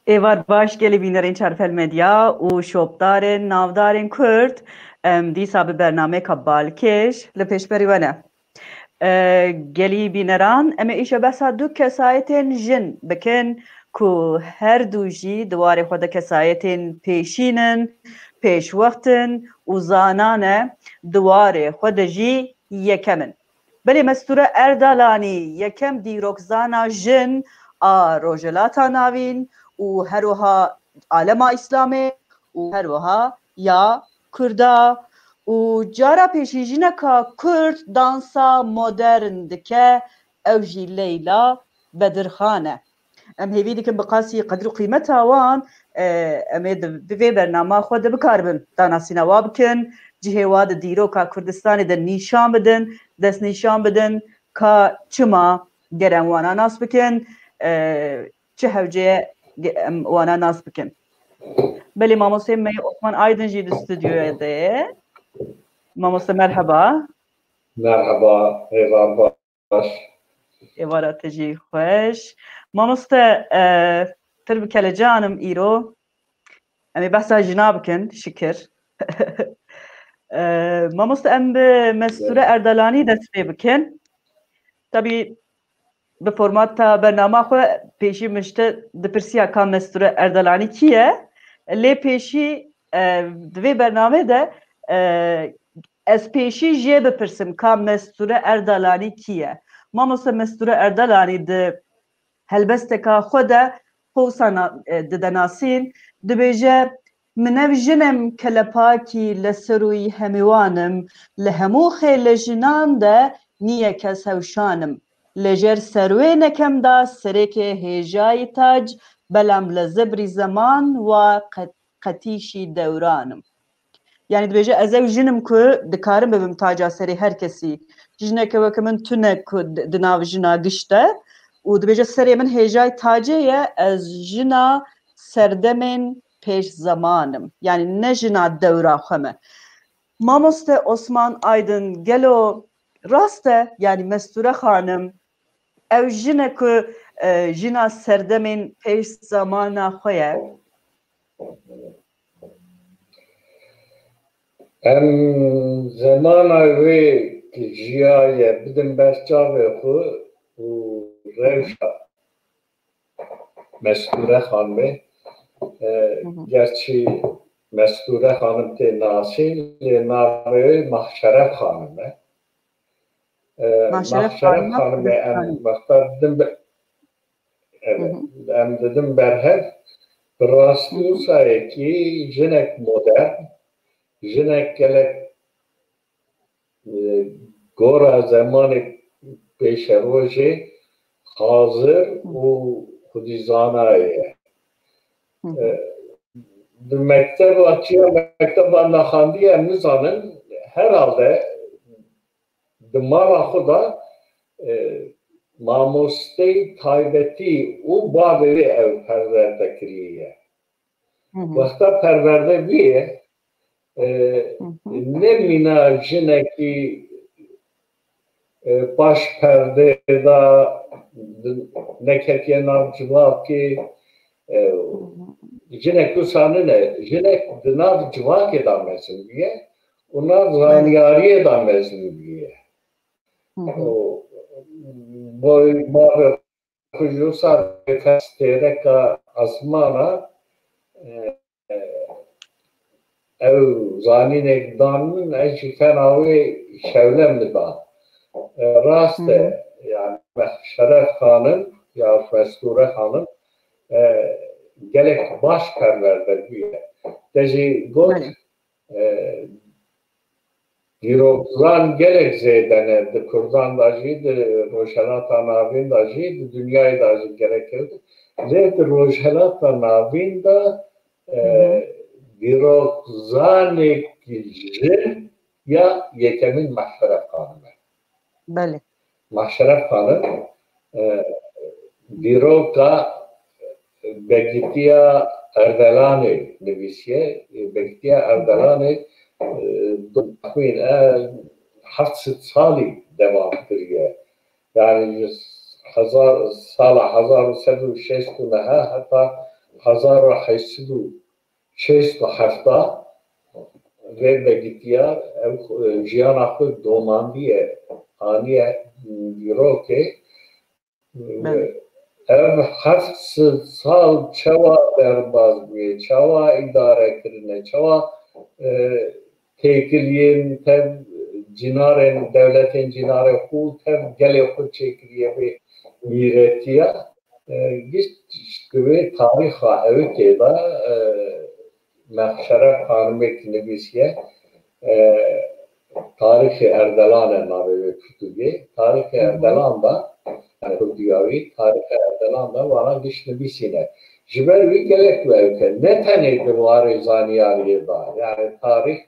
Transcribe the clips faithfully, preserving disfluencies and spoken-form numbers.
Êvar baş gelî bînerên Çarpel Medya û şopdarên navdarên Kurd. Em dîsa bi bernameyeka balkêş li pêşberî we ne. E, gelî bîneran, em ê îşe behsa du kesayetên jin bikin ku her du jî di warê xwe de kesayetên pêşîn in, pêşwext in û zana ne di warê xwe de jî yekem in. Belê Mestûre Erdalanî yekem dîrokzana jin a Rojhilata Navîn û her wiha alema Îslamê û her wiha ya Kurda û cara pêşî jineka Kurd dansa modern dike, ew jî Leyla Bedirxan e. Em hêvî dikin bi qasî qedir û qîmeta wan, e, em ê di, di vê bernama xwe de bikaribin danasîna wa bikin, cihê wa di dîroka Kurdistanê de nîşan bidin, destnîşan bidin ka çima ger em wana nas bikin, e, çi hewce ye ge-, em wana nas bikin. Belê mamosteyê me yê Osman Aydin jî di stûdyoyê de ye. Mamoste merheba. Merheba, êvar baş. Êvara te jî xweş. Mamoste, e, pir bi kelecan im îro. Em ê behsa jina bikin, şikir. E, mamoste, em bi Mestûre Evet. Erdalanî dest pê bikin. Tabî bi formata bernama xwe pêşî min ji te dipirsiya ka Mestûre Erdalanî kî ye? Lê pêşî, e, di vê bernamê de, e, ez pêşî jê bipirsim ka Mestûre Erdalanî kî ye? Mamoste Mestûre Erdalanî di helbesteka xwe de xwe wisa na-, e, dide nasîn, dibêje, Min ev jin im kelepakî leserûyî hemîwan im, li hemû xêle jinan de nîye kes hewşan im. Li jêr serwênekem da serêkê hêjayî tac, belam li zibrî zeman wa qet-, qetîşî dewran im. Yanî dibêje, ez ew jin im ku dikarim bibim taca serê her kesî. Jineke weke min tune ku di, di nav jina giş de û dibêje, serê min hêjayî tacê ye, ez jina serdemên pêş zeman im. Yanî ne jina dewra xwe me. Mamoste Osman Aydin, gelo rast e, yanî Mestûre Xanim, ew jin e ku, e, jina serdemên pêş zemana xwe ye? Em zemana wê ku jiyaye bidin ber çavê xwe û rewşa Mestûre Xanimê, e, Hı hı. gerçî Mestûre Xanim tê nasîn, lê navê wê Mahşeref Xanim e. E, Mahşeref Mahşeref Xanim e, Xanimê em Kurdistan. wexta didin be-, evet, Hı hı. em didin berhev, bi rastî Hı hı. wisa yekî jinek modern, jinek gelek, e, gora zemanê pêşerojê hazir Hı. û xwedî zana ye. Hı hı. E, di mekteba çiya, mekteba naxandî em nizanin, herhalde di mala xwe de, e, mamosteyî taybetî û bavê wê ew perwerde kiriye. Hı hı. Wexta perwerde bûye, e, Hı hı. ne mîna jinekî, e, paş perdê de neketiye nav civakê, e, Hı hı. jinek wisa nine, jinek di nav civakê de mezin bûye û nav Belê. zanyariyê de mezin bûye. Hı hı. Û boy bavê xwe ji wisa stêreka esmana, e, ew zanînek dan min, ez jî fena wê şewle min da. E, rast e, Hı hı. yani Şeref Xanim ya Mestûre Xanim, e, gelek baş perwerde bûye. Te jî got, Belê. e, dîrokzan gelek zêde ne, di Kurdan de jî, di Rojhelata Navîn de jî, di dinyayê de jî gelek zêde. Lê di Rojhelata Navîn de, e, Hı hı. dîrokzanekî jin ya yekemîn Mehşeref Xanim e. Belê. Mahşeref Xanim, e, dîroka Begitiya Erdelanê nivîsiye. Begitiya Erdelanê, e, taxmîn, e, heft sed salî devam kiriye. Yani ji hezar, sala hezar û sed û şêst û neh heta hezar û heşt sed û şêst û heft vê vegitiya ew, e, jiyana xwe domandiye, aniye dîrokê. Belê. Ev heft sed sal çawa derbas bûye, çawa îdare kirine, çawa, e, têkiliyên tev cînarên, dewletên cînarê xwe tev gelê xwe çêkiriye vê mîretiya. E, giş divê tarîxa ewikê de, e, Mexşeref Xanimê ki nivîsiye, e, Tarîxê Erdelan e navê wê pirtûkê. Tarîxê Hı hı. Erdelan de, yani Kurdiya wî, Tarîxê Erdelan de wana giş nivîsîne. Ji ber wî gelek wê ewke. Ne tenê di warê zanyariyê de, yani tarîx,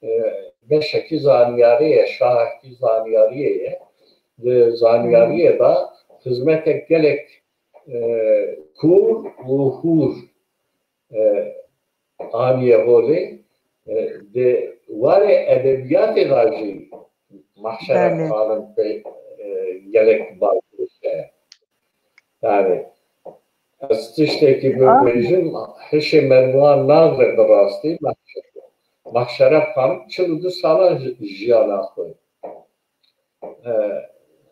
e, beşekî zanyariyê ye, şahekî zanyariyê ye. Di zanyariyê de xizmetek gelek, e, kûr û hûr, e, aniye holê, e, di warê edebiyatê de jî Mahşeref Belê. Xanim pê, e, gelek baş e. Yani ez tiştekî Ah. bibêjim, hişê merwan nagre bi rastî. Mahşeref Xanim çil û du sala ji-, jiyana xwe. E,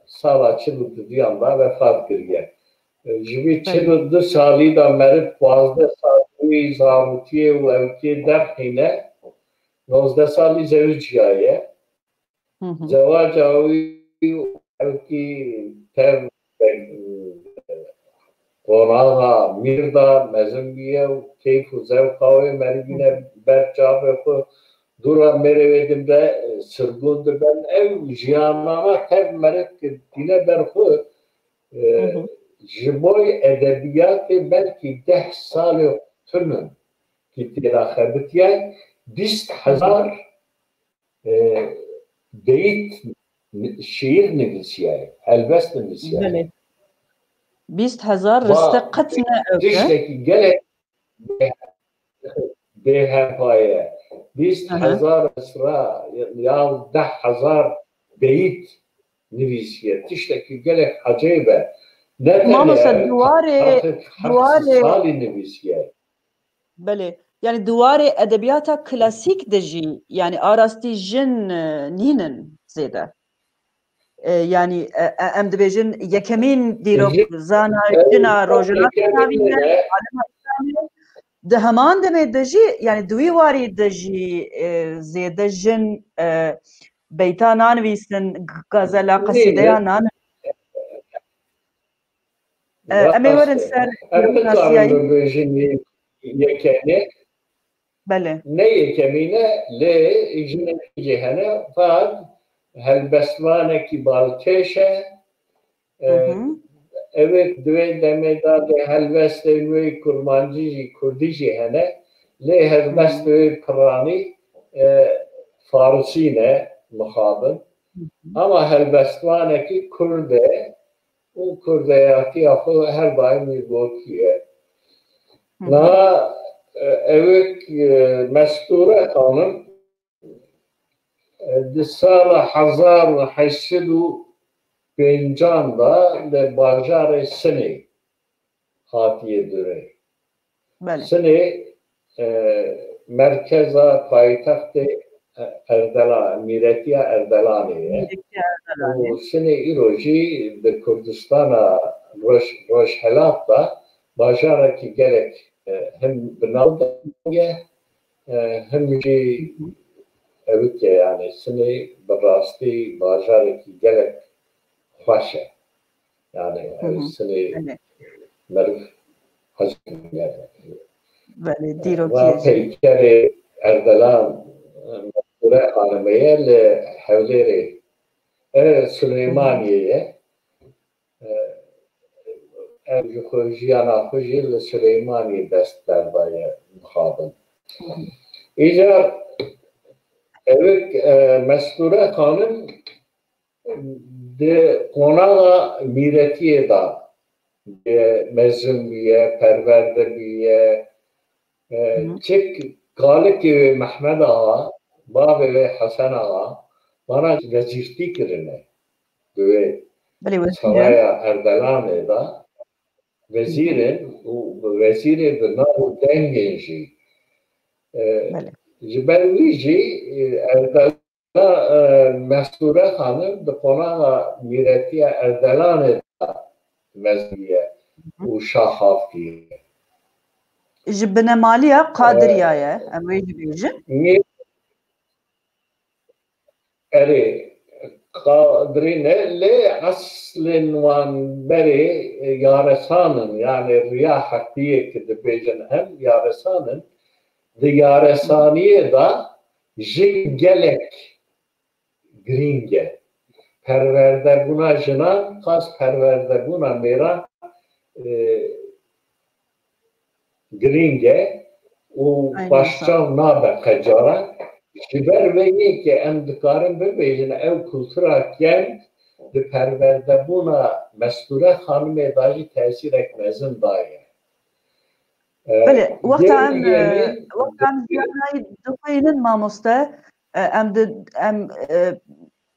sala çil û dudiyan de vefat kiriye. E, ji vî Belê. çil û du salî de meriv pazdeh sal wî zarokiyê û ewkê derxîne, nozdeh salî zewiciyaye. Hı hı. Zewaca wî ewkî tev, e, qonaxa mîr de mezin bûye û keyf û zewqa wê merivîne ber çavê xwe dûra mêrê wê din be, e, sirgûn dibin. Ew jiyanana tev meriv ki tîne ber xwe, e, Hı hı. ji boy edebiyatê belkî deh salê tune ki têra xebitiye, bîst hezar, e, beyt, şiir nivîsiye, helbest nivîsiye. Belê. Bîst hezar Va riste qet ne ew e. Tiştekî gelek bêhempa ye. Hı hı. Bîst hezar misra ya deh hezar beyt nivîsiye. Tiştekî gelek ecêb e. Ne Mamoste, tenê duwarê, heft, heft duwarê salî nivîsiye. Belê. Yani di warê edebiyata klasîk de jî, yani a rastî jin, e, nînin zêde. E, yani, e, e, em dibêjin yekemîn dîrok Jin, zana e, jina rojhilatê yekemîn navîne, ne? Alema Îslamê. Di heman demê de jî, yani di wî warî de jî, e, zêde jin, e, beyta nanivîsin, g-, gazela, Nî, qesîdeya ne? Nan-, E, em ê werin Rast e. ser Em nikarin nasiyayî. Bibêjin ye-, yekemîn. Belê. Ne yekemîn e, lê jinekî jî hene, fad helbestvanekî balkêş e. E, Hı hı. Ew ê di wê demê de lê helbestên wê kurmancî jî, kurdî jî hene. Lê helbest Hı. wê piranî, e, farisî ne, mixabin. Hı hı. Ama helbestvanekî kurd e. û kurdeyatiya xwe her daim wî gotiye. Hı hı. Niha, e, ewek, e, Mestûre Xanim, e, di sala hezar û heşt sed û pêncan de li bajarê Sinê hatiye dûrê. Belê. Sinê, e, merkeza paytextê, e, Erdela-, mîretiya Erdelanê ye. Mîretiya Erdelanê. Û Sinê îro jî di Kurdistana roj-, rojhelat de bajarekî gelek, e, him bi nav de ye, e, him jî ewik e, yani Sinê bi rastî bajarekî gelek xweş e. Yani, Hı hı. Sinê Belê. meriv hez dike. Belê, dîrokî Va ye jî. Peykerê Erdelan, Mestûre Xanimê ye li Hewlêrê. E, Hı hı. Silêmaniyê ye. E, ev ji xwe jiyana xwe jî li Silêmaniyê dest berdaye mixabin. Hı hı. Îcar ewik, e, Mestûre Xanim di qonaxa mîretiyê de mezin bûye, perwerde bûye. E, Hı hı. Çik kalikê wê Mehmed Axa, bavê wê Hesen Axa, vana wezîrtî kirine. Di wê Belê, wezîr e. Saraya Erdelanê de. vezîr in û vezîrê bi nav û dengên jî. E, Belê. Ji ber wî jî, e, Erdela, e, Mestûre Xanim di qonaxa mîretiya Erdelanê de mezin bûye û şax havtiye. Ji binemaliya Qadiriya ye, em wê jî bêjin. Mî-, Erê, Qadirî ne, lê eslên wan berê, e, yaresan in, yani riya heqiyê ki dibêjin em yaresan in. Di yaresaniyê de jin gelek girîng e. Perwerdebûna jinan, qas perwerdebûna mêran, e, girîng e û Aynen, başçav nabe qecaran. Ji ber vê yekê em dikarin bibêjin ew kultura kend di perwerdebûna Mestûre Xanimê de jî tesîrek mezin daye. E, Belê, wexta yê em, e, yê wexta em jiyana wî dixwînin mamoste, e, em di, em, e,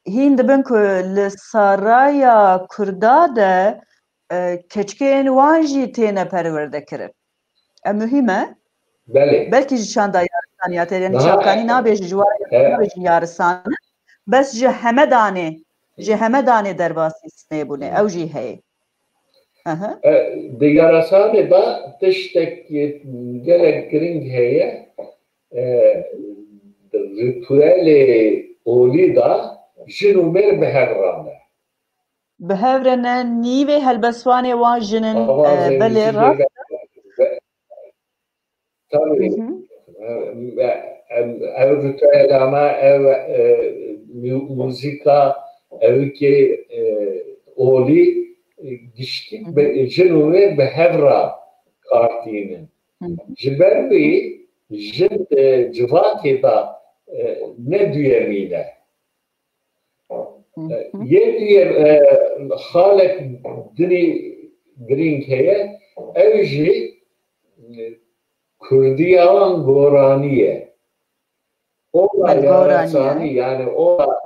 hîn dibin ku li saraya Kurda de, e, keçikên wan jî têne perwerdekirin. E, muhîm e. Belê. Belkî ji çanda yaristan ya tê, yani Niha çakanî nabêjin ji wan, e, nabêjin yaristan. Bes ji heme danê, ji heme danê derbasî sinê bûne. Ew jî heye. Aha. E, di yaresanê de tiştek gelek girîng heye. E, di rîtuelê olî de jin û mêr bi hev re ne. Bi hev re ne, nîvê helbestvanê wan jin in, e, Avazên belê jî rast. Be-, be-, tabii. Hı hı. E, e, e, ev rîtuela me, ev, e, mu-, muzîka, ew ki, e, olî, e, giştî Hı hı. be-, jin û mêr bi hev re kar tînin. Hı hı. Ji ber wî jin di civakê de, e, ne duyemîn e. Hı hı. Yê duyem, e, xalek dinî girîng heye, ew jî, e, kurdiya wan goranî ye. Ola Bel, goranî ye. Yaresanî, yani ola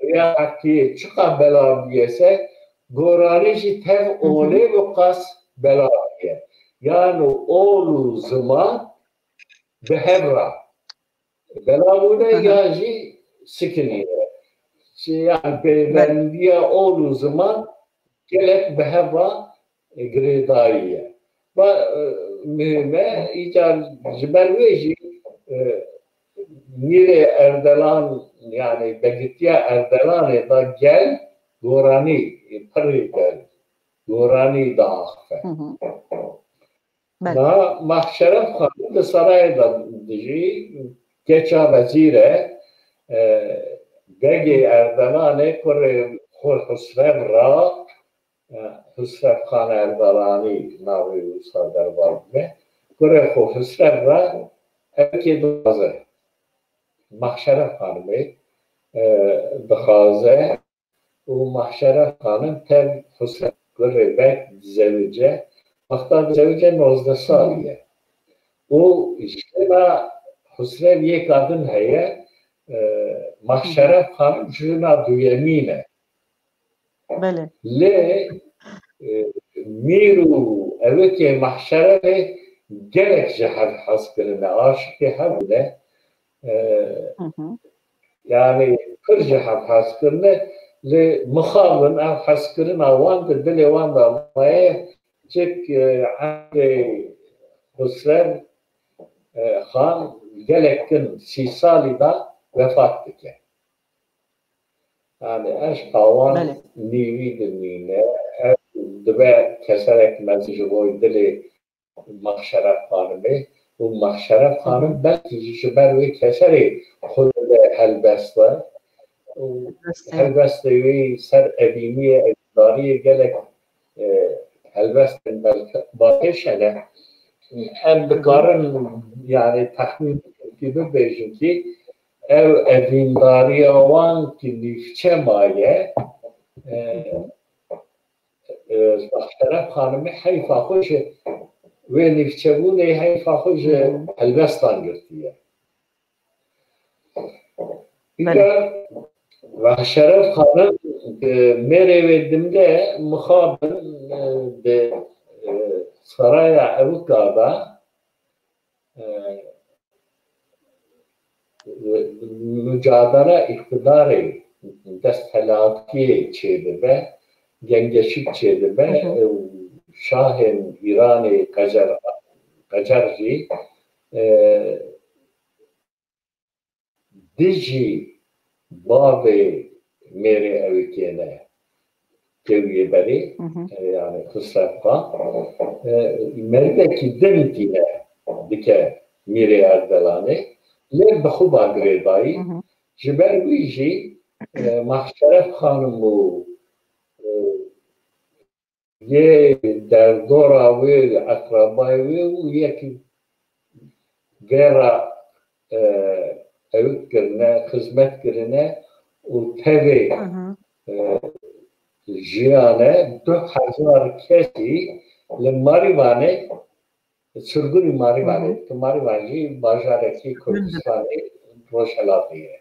riya heqiyê çiqa bela bûye se, goranî jî tev Hı hı. olê û qas bela bûye. Yani ol û ziman bi hev re bela bûne Hı hı. ya jî sikinîne. Şi-, yani Bel. peyvendiya ol û ziman gelek bi hev re, e, girêdayî ye. Va, e, muhîm e, îcar ji ber wê jî, e, mîrê Erdelan, yani begitiya Erdelanê de gel goranî, e, pirî gel goranî diaxife. Hı hı. Belê. Niha Maxşeref Xanim di sarayê de dijî, keça vezîr e, e, begê Erdelanê kurê xwe Husrev re, e, Husrev Xan Erdelanî navê wisa derbar bûye. Kurê xwe Husrev re evkê dixwaze. Maxşeref Xanimê, e, dixwaze û Mahşeref Xanim tev Husrev kurê beg dizewice. Wexta dizewice nozdeh salî ye. Û jina Husrev yê kadin heye, e, Mahşeref Xanim jina duyemîn e. Belê. Lê, e, mîr û evekê Mahşerevê gelek ji hev hez kirine, aşiqê hev bûne. E, Hı hı. Yani pir ji hev hez kirine, lê mixabin ev hezkirina wan di dilê wan de maye, çik, e, emrê Husrev, e, Xan gelek kin sî salî de wefat dike. Yani eşqa wan Belê. nîvî dimîne, ev dibe keserek mezin ji bo dilê Mahşeref Xanimê û Mahşeref Xanim belkî jî ji ber wê keserê xwe dide helbesta û Helbestê. helbestê wê ser evîniyê, evîndariyê gelek, e, helbestên belk-, balkêş hene. Em dikarin, yani, texmîn kî bibêjin kî ev evîndariya wan kî nîvçe maye, e, e, Şeref Xanimî heyfa xwe ji wê nîvçebûnê heyfa xwe ji Hı hı. helbestan girtiye. Belê. Îcar Şeref Xanim, e, mêrê wê dimde mixabin, e, di, e, Saraya Ewika de, e, mücadele îqtidarê, desthilatiyê çêdibe, gengeşîk çêdibe, Hı hı. e, şahên Îranê Qecer, Qecer jî, e, dijî bavê mêrê Ewikê ne kewiyê berê, Hı hı. e, yani Xusrev Xan, e, merivekî din tîne dike Mîrê Erdelanê, lê bi xwe ba girêdayî. Hı hı. Ji ber wî jî, e, Mahşeref Xanim û, e, yê derdora wê, eqrebayê wê û yekî vê re, e, ewik kirine, xizmet kirine û tevê, Hı hı. e, jiyane du hezar kesî li Marîvanê, sirgûnî Marîvanê, Hı hı. ki Marîvan jî bajarekî Kurdistanê Rojhelatê ye.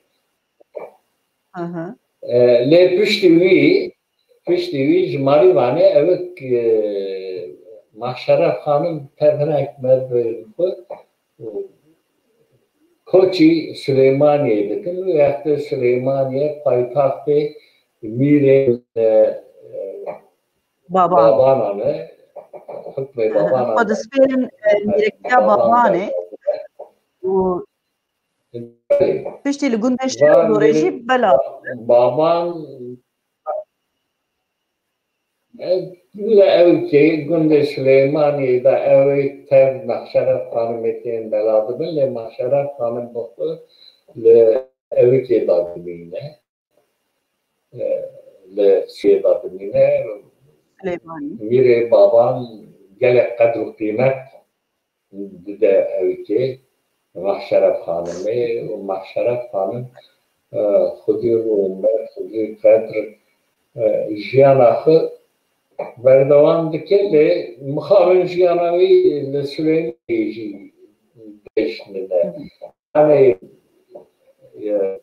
Hı hı. E, lê piştî wî, piştî wî ji Marîvanê ewik, e, Mahşeref Xanim tev hinek me bi xwe koçî Silêmaniyê dikin û wextê Silêmaniye paytaxtê mîrê, e, e, Baban. Babanan e, hukmê Hı hı. Babanan Xwe e. dispêrin, e, mîrekiya Baban Babanê e. û Belê. piştî li gundê Şêr Van Zorê jî bela. Baban, e, li Ewkê, gundê Silêmaniyê de ew ê tev Mahşeref Xanimê tên bela dibin, lê Mahşeref Xanim bi xwe li Ewkê de dimîne. E, li Sûriyê de dimîne. Silêmanî. Mîrê Baban gelek qedr û qîmet dide Ewkê, Mahşeref Xanimê û Mahşeref Xanim, e, xwedî rûmet, xwedî qedr, e, jiyana xwe berdewam dike, lê mixabin jiyana wî li Silêmaniyê jî digeştine. Yani, e,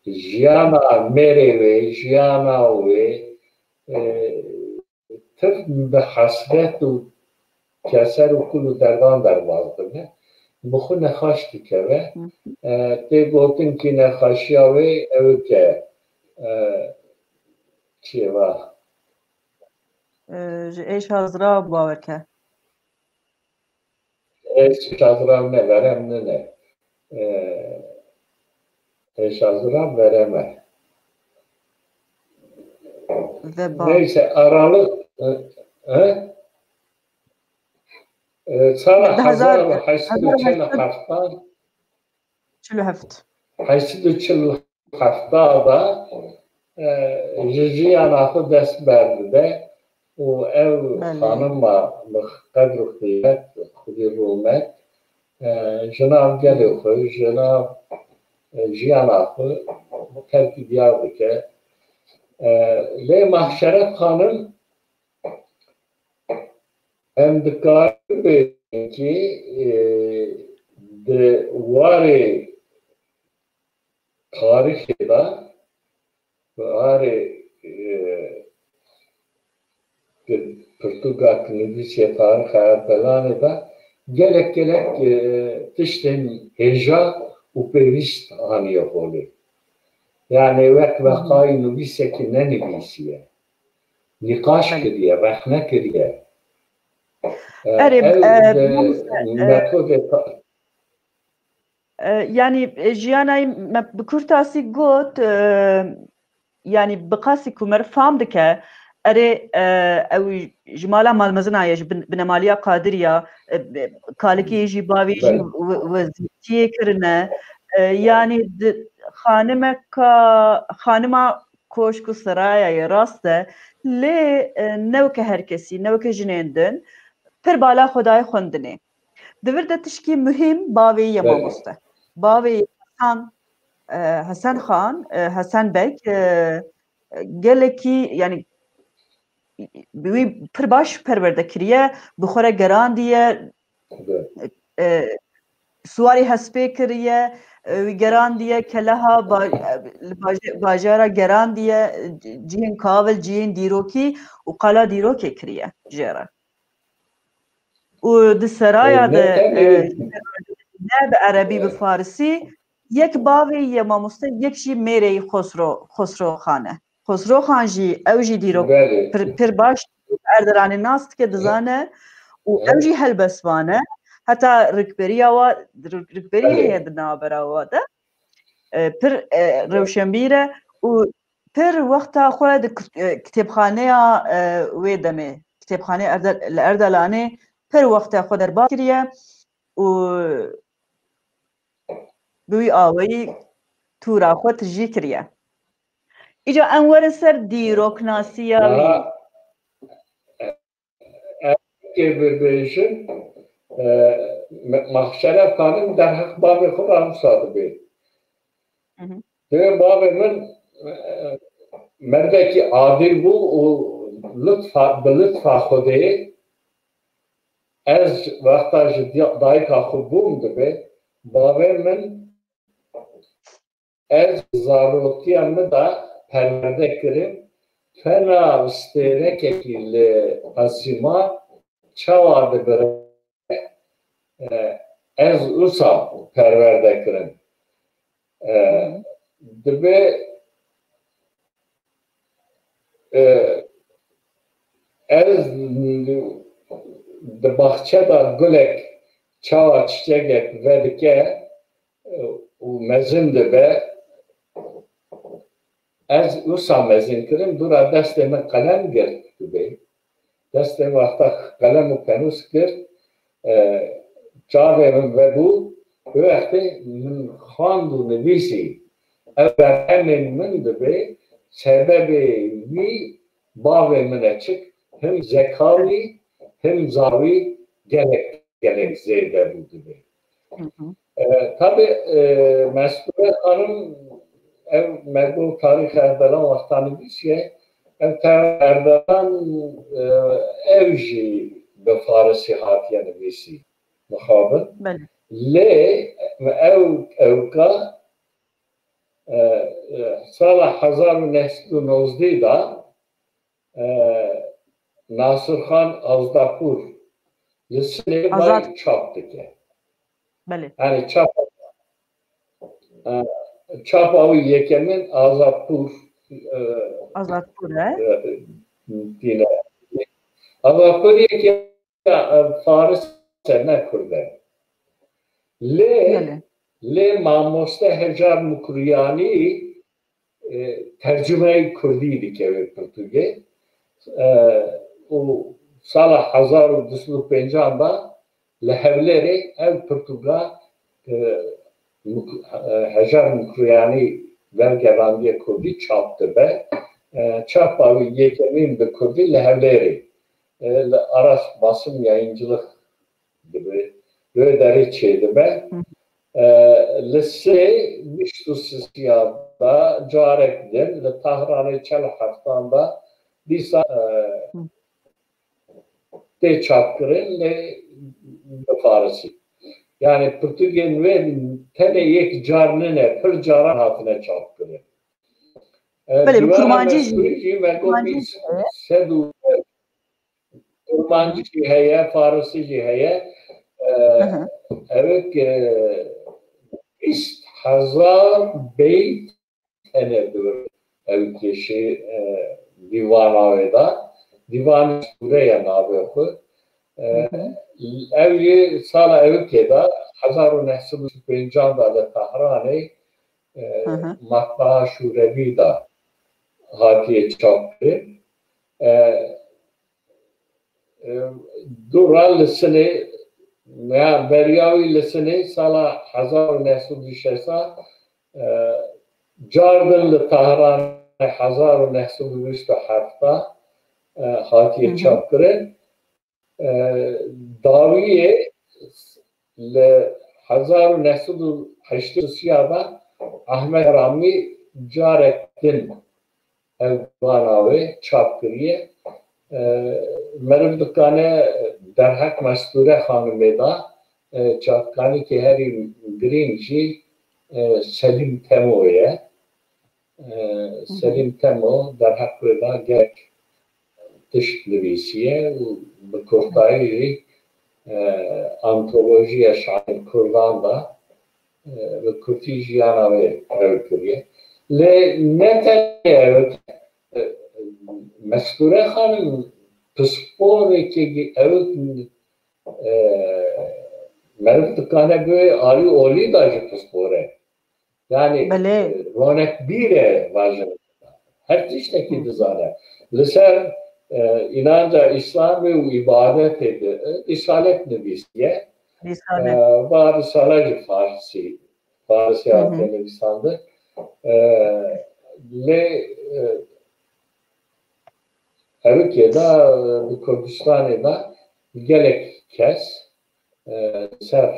jiyana mêrê wê, jiyana wê, e, tif bi hesret û keser û kul û derdan derbas dibe. Bi xwe nexweş dikeve. Hı. E, tê gotin kî nexweşiya wê ew ke, e, çi ye va? E, ji êşa zira bawer ke. Êşa zira ne, verem nine. E, êşa zira verem e. Veba. Neyse, aralık, e, e? E, sala Di hezar, hezar û heşt sed û çil û heft. Çil û heft. Heşt sed û çil û heft de, e, ji jiyana xwe dest berdide û ev Belê. xanima bi qedr û qîmet, xwedî rûmet, e, ji nav gelê xwe, ji nav, e, jiyana xwe terkî diyar dike. E, lê Mahşeref Xanim, em dikarin bêjin kî, e, di warê tarîxê de, warê, e, di pirtûka ku nivîsiye tarîxa Erdelanê de gelek gelek, e, tiştên hêja û pêwîst aniye holê. Yani wek veqayî nivîsekî nenivîsiye. Nîqaş Belê. kiriye, rexne kiriye. E, Erê, ev e, de mamoste, e, metodê ta- E, yanî, e, jiyana wî me bi kurtasî got, e, yanî bi qasî ku meriv fam dike, erê, e, ew ji mala malmezina ye, ji bin-, binemaliya Qadiriya, e, bi-, kalikê jî, bavê jî Belê. we-, wezîtiyê kirine. E, yanî di-, xanimeka, xanima koşk û seraya ye, rast e. Lê, e, ne weke her kesî, ne weke jinên din, pir bala xwe daye xwendinê. Di vir de tişkî muhîm bavê ye Belê. mamoste. Bavê ye Hesen, e, Hesen Xan, e, Hesen Beg, e, gelekî, yanî, wî pir baş perwerde kiriye, bi xwe re gerandiye, Belê. e, siwarî hespê kiriye, e, wî gerandiye keleha ba-, e, li baje-, bajara gerandiye, e, cihên kavel, cihên dîrokî û qala dîrokê kiriye jê re. û di seraya de, e, ne bi erebî, bi farisî, yek bavê ye mamoste, yek jî mêrê Xosro, Xosro Xan e. Xosro Xan jî, ew jî dîrok pir, pir baş Erdelanê nas dike, dizane û ew jî helbestvan e. Heta rikberiya wa, rik-, rikberî heye di navbera wa de. E, pir, e, rewşenbîr e û pir wexta xwe di kit-, e, kitêbxaneya, e, wê demê, kitêbxaneyê Erde-, li Erdelanê pir wexta xwe derbas kiriye û bi wî awayî tûra xwe tijî kiriye. Îca em werin ser dîroknasiya wî. Niha, e, e, bibêjin, e, me-, Mahşeref Xanim derheq bavê xwe re wisa dibê. Hı hı. Dibê bavê min, e, merdekî adil bû û lutfa, bi lutfa Xwedê ez wexta ji diya-, dayika xwe bûm dibê, bavê min Ez zarotiya min de perwerde kirim, tena stêrekekî li esîman çawa dibire, e, ez wisa perwerde kirim. E, dibe, e, ez di baxçe de gulek çawa çiçegek vedike, û mezin dibe. Ez wisa mezin kirim, dûra destê min qelem girt dibe. Destê min wexta qelem û penûs girt, e, çavê min vebû, wê wextê min xwend û nivîsî. Ev berhemên min dibe, sebebê wî bavê min e çik, him zeka wî, him zawî gelek, gelek zêde bû dibe. Hı hı. E, tabi, e, Mestûre Xanim ev mergo tarîxê Erdelan wexta nivîsiye, ev te Erdelan, e, ew jî bi farisî hatiye nivîsî mixabin. Belê. Lê ew, ewka, e, e, sala hezar û neh sed û nozdeh de e, Nasirxan Azdapur li Sinê Azad. Vay çap dike. Belê. Yani çap, e, çapa wî yekemîn Azadpur, e, Azadpur, e? E, dîne. Azadpur yekê, e, Faris e, ne Kurd e. Lê, belê, lê mamoste Hejar Mukriyanî e, tercumeyê kurdî dike wê pirtûkê. E, û sala hezar û du sed û pêncan de li Hewlêrê ev pirtûka, e, Muk-, e, Hejar Mukriyanî, belgerandiye kurdî çap dibe. E, çapa wî yekemîn bi kurdî li Hewlêrê, e, li Aras Basım Yayıncılık dibe, wê derê çêdibe. Hı. E, li sê bîst û sisiya de carek din li Tahranê çel heftan de dîsa, e, hı, tê çapkirin, lê bi farisî. Yani pirtûkên wê tenê yek car nine, pir caran hatine çapkirin. E, belê, bi Dîwana Kurmancî jî, Mestûrî jî me got Kurmancî bîst, jî heye. Sed û Kurmancî jî heye, farisî jî heye. E, hı hı, ew ê ke bîst hezar beyt hene di wir ew kêşê, e, dîwana wê de. Dîvanê Sûre ye navê xwe. E, hı hı, ew yê sala ewikê de hezar û neh sed û pêncan de li Tehranê, e, hı hı, matbaa Şûrevî de hatiye çapkirin. E, e, dûra li Sinê, ya beriya wî li Sinê sala hezar û neh sed û şêst e, cardin li Tahranê hezar û neh sed û bîst û heft e, hatiye, hı hı, çapkirin. E, dawiyê li hezar û neh sed û heştê û sê de Ahmet Ramî carek din ev vana wê çap kiriye. E, meriv dikane derheq Mestûre Xanimê de, e, çapkanîkê herî girîng jî, e, Selîm Temo ye. E, hı hı, Selîm Temo derheq wê de gelek tişt nivîsiye û bi kurtayî jî e, antolojiya şair kurdan de, e, bi kurtî jiyana wê ew kiriye. Lê ne tenê ew, e, Mestûre Xanim pisporekê ew, e, meriv dikane bi alî olî de jî pispor e. Yani, Belê. e, ronekbîr e vajin. Her tiştekî Hı. dizane. Li ser, e, inanca Îslamê û îbadetê de, e, risalet nivîsiye. Risalet. E, va risale jî farsî, farsî Hı hı. hatiye nivîsandin. E, lê, e, Herikê de, e, di Kurdistanê de gelek kes, e, ser,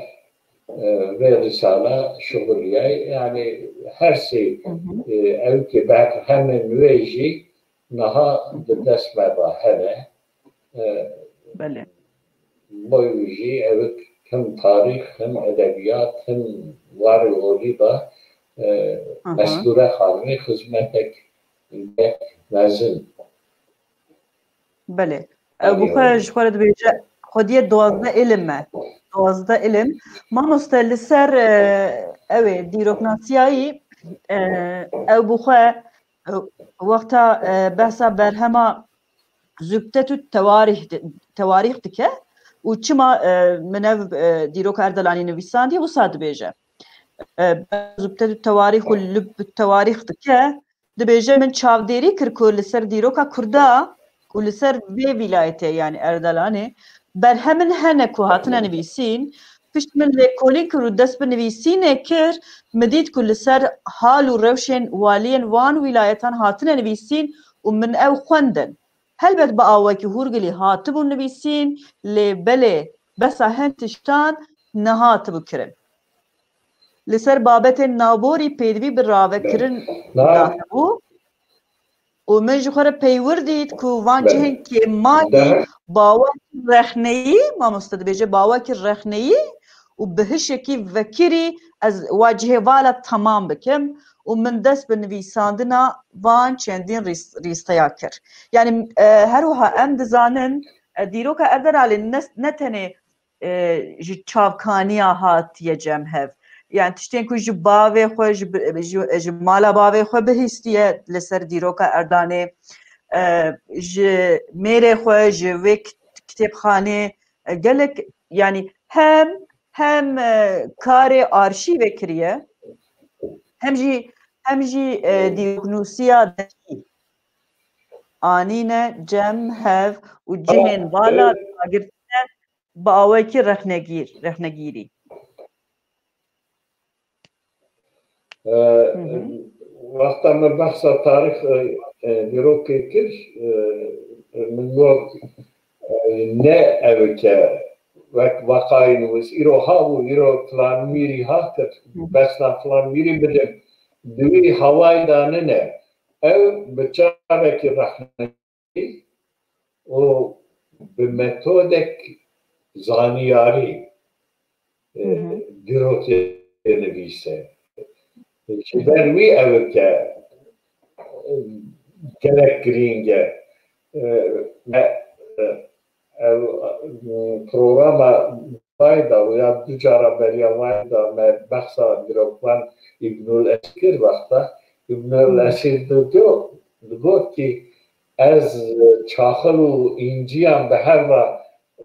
e, vê risale şixuliyay. Yani her sê, Hı hı. e, ew ki berhemên wê jî niha di dest me de hene. E, Belê. Boy jî ew him tarîx, him edebiyat, him warê olî de, e, Aha. Mestûre Xanimê xizmetek gelek mezin. Belê. Ew bi xwe ji xwe re dibêje, xwediyê duwazdeh ilim me. Duwazdeh ilim. Mamoste li ser, e, ew ê dîroknasiyayî, e, ew bi xwe, e, wexta, e, behsa berhema zubtetut tewarîh di-, tewarîx dike û çima, e, min ev, e, dîroka Erdelanî nivîsandiye, wisa dibêje. E, zubtetut tewarîx û lub tewarîx dike, dibêje, min çavdêrî kir ku li ser dîroka Kurda û li ser vê vîlayetê, yanî Erdelanê, berhemên hene ku hatine nivîsîn, pişt min lêkolîn kir û dest bi nivîsînê kir, min dît ku li ser hal û rewşên waliyên wan wîlayetan hatine nivîsîn û min ew xwendin. Helbet bi awekî hûrgilî hatibûn nivîsîn, lê belê behsa hin tiştan nehatibû kirin. Li ser babetên navborî pêdivî bi ravekirin Belê. Na- da hebû û min ji xwe re peywir dît ku van Belê. cihên kêmayî Da- bawekî rexneyî, mamoste dibêje, bawekî rexneyî û bi hişekî vekirî ez wa cihê vala temam bikim û min dest bi nivîsandina van çendîn rîs-, rîsteya kir. Yani, e, her wiha em dizanin, e, dîroka Erdelalê ne, ne tenê, e, ji çavkaniya hatiye cem hev. Yani tiştên ku ji bavê xwe, ji bi-, ji, ji mala bavê xwe bihîstiye li ser dîroka Erdanê, e, ji mêrê xwe, ji vê kit-, kitêbxanê, e, gelek, yani hem, hem, e, karê arşîvê kiriye, hem jî, hem jî, e, dîroknûsiya destî anîne cem hev û cihên vala dagirtine bi awekî rexnegîr, rexnegîrî. E, Hı hı. Wexta me behsa tarîx, e, e, dîrokê kir, e, e, min got, e, ne ew ke wek veqayên wis, îro ha bû, îro filan mîrî ha kir, Hı hı. besna filan mîrî bidim. Di wî hawayî de nine. Ew bi çavekî rexne û bi metodek zaniyarî, e, Hı hı. dîrokê nivîse. Ji ber wî ew ke, e, gelek girîng e. E, me, e, ew, e, programa vay da û ya du cara beriya vay da me behsa dîrokvan Îbnul Esîr kir wexta. Îbnul Hı. Esîr digot, digot ki ez çaxil û înciyan bi hev re,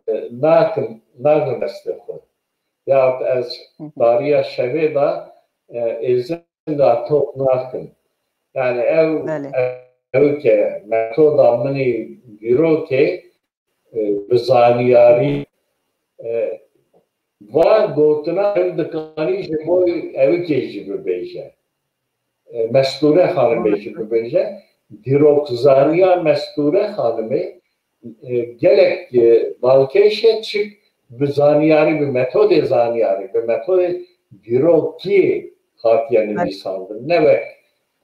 e, nakim, nakim destê xwe. Ya ez Hı hı. tariya şevê de, e, êzinga top nakim. Yani ew, Belê. ew ke metoda min î dîrokê, e, bi zaniyarî, e, van gotina ew dikanî ji bo ew kê jî bibêje. E, Mestûre Xanimê jî bibêje. Dîrokzaniya Mestûre Xanimê, e, gelek, e, balkêş e, çik bi zaniyarî, bi metodê zaniyarî, bi metodê dîrokî hatiye nivîsandin. Ne wek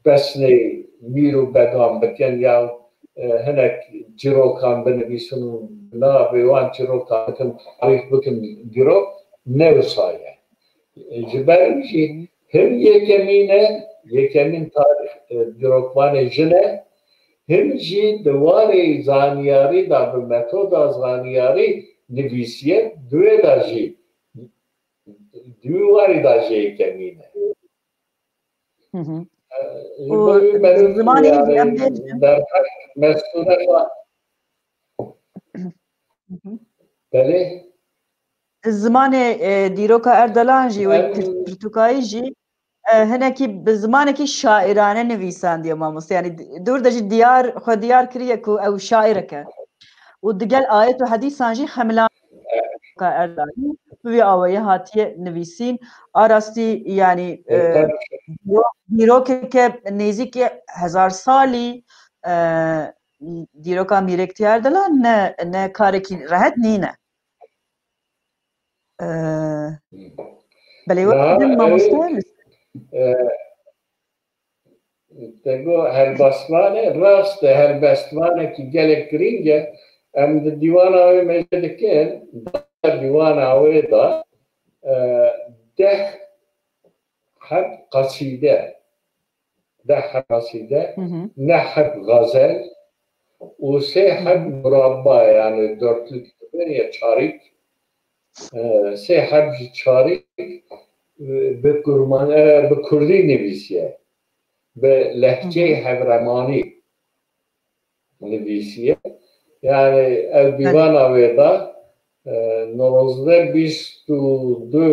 pesnê mîr û bedan bikin ya, e, hinek çîrokan binivîsin û navê wan çîrokan bikin, tarîx bikin dîrok, ne wisa ye. E, ji ber wî jî him yekemîn e, yekemîn tarîx, e, dîrokvanê jin e, him jî di warê zaniyarî de bi metoda zaniyarî nivîsiye, di wê de jî, di wî warî de jê yekemîn e. Hı hı. Ji bo wî meriv, zimanê, yani, em bêjin, derheq mestûre xwe. Belê. Zimanê, e, dîroka Erdelan jî wê, em, pirtûkayî jî, e, hinekî bi zimanekî şairane nivîsandiye mamoste. Yani di-, dûr de jî diyar, xwe diyar kiriye ku ew şairek e. Û digel ayet û hedîsan jî xemilan ka Erdelanî bi vî awayî hatiye nivîsîn. A rastî, yani, e, dîro-, dîrokeke nêzîkî hezar salî, e, dîroka Mîrek Tî Erdelan ne, ne karekî rehet nîne. E, belê, wek din mamoste, e, te got helbestvan e, rast e, helbestvanekî gelek girîng e. Em di dîwana wê mêze dikin, di dîwana wê de, e, deh heb qesîde, deh heb qesîde, neh heb xezel û sê heb murabba, yani dörtlük, ya çarik, e, sê heb jî çarik, e, bi kurman-, e, bi kurdî nivîsiye. Bi lehçeyê hevremanî nivîsiye. Yani ev dîwana wê de, e, nozdeh bîst û du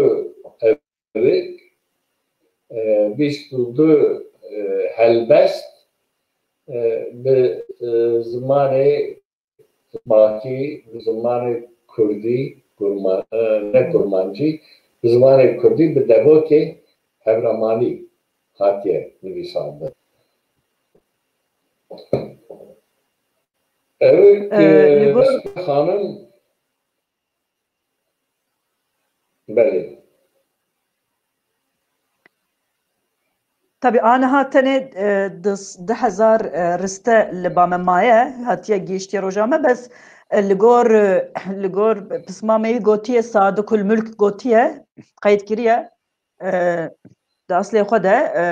ev, e, bîst û du, e, helbest, e, bi, e, zimanê Tirkî, bi zimanê kurdî, kurma-, e, ne kurmancî, bi zimanê kurdî, bi devokê hevremanî hatiye nivîsandin. Ew, e, ki, li gor xanim, belê. Tabî, aniha tenê, e, di, di hezar, e, riste li ba me maye, hatiye gihiştiye roja me, bes, e, li gor, e, li gor pisma me yî gotiye, Sadikul Mulk gotiye, qeyd kiriye, e, di aslê xwe de, e,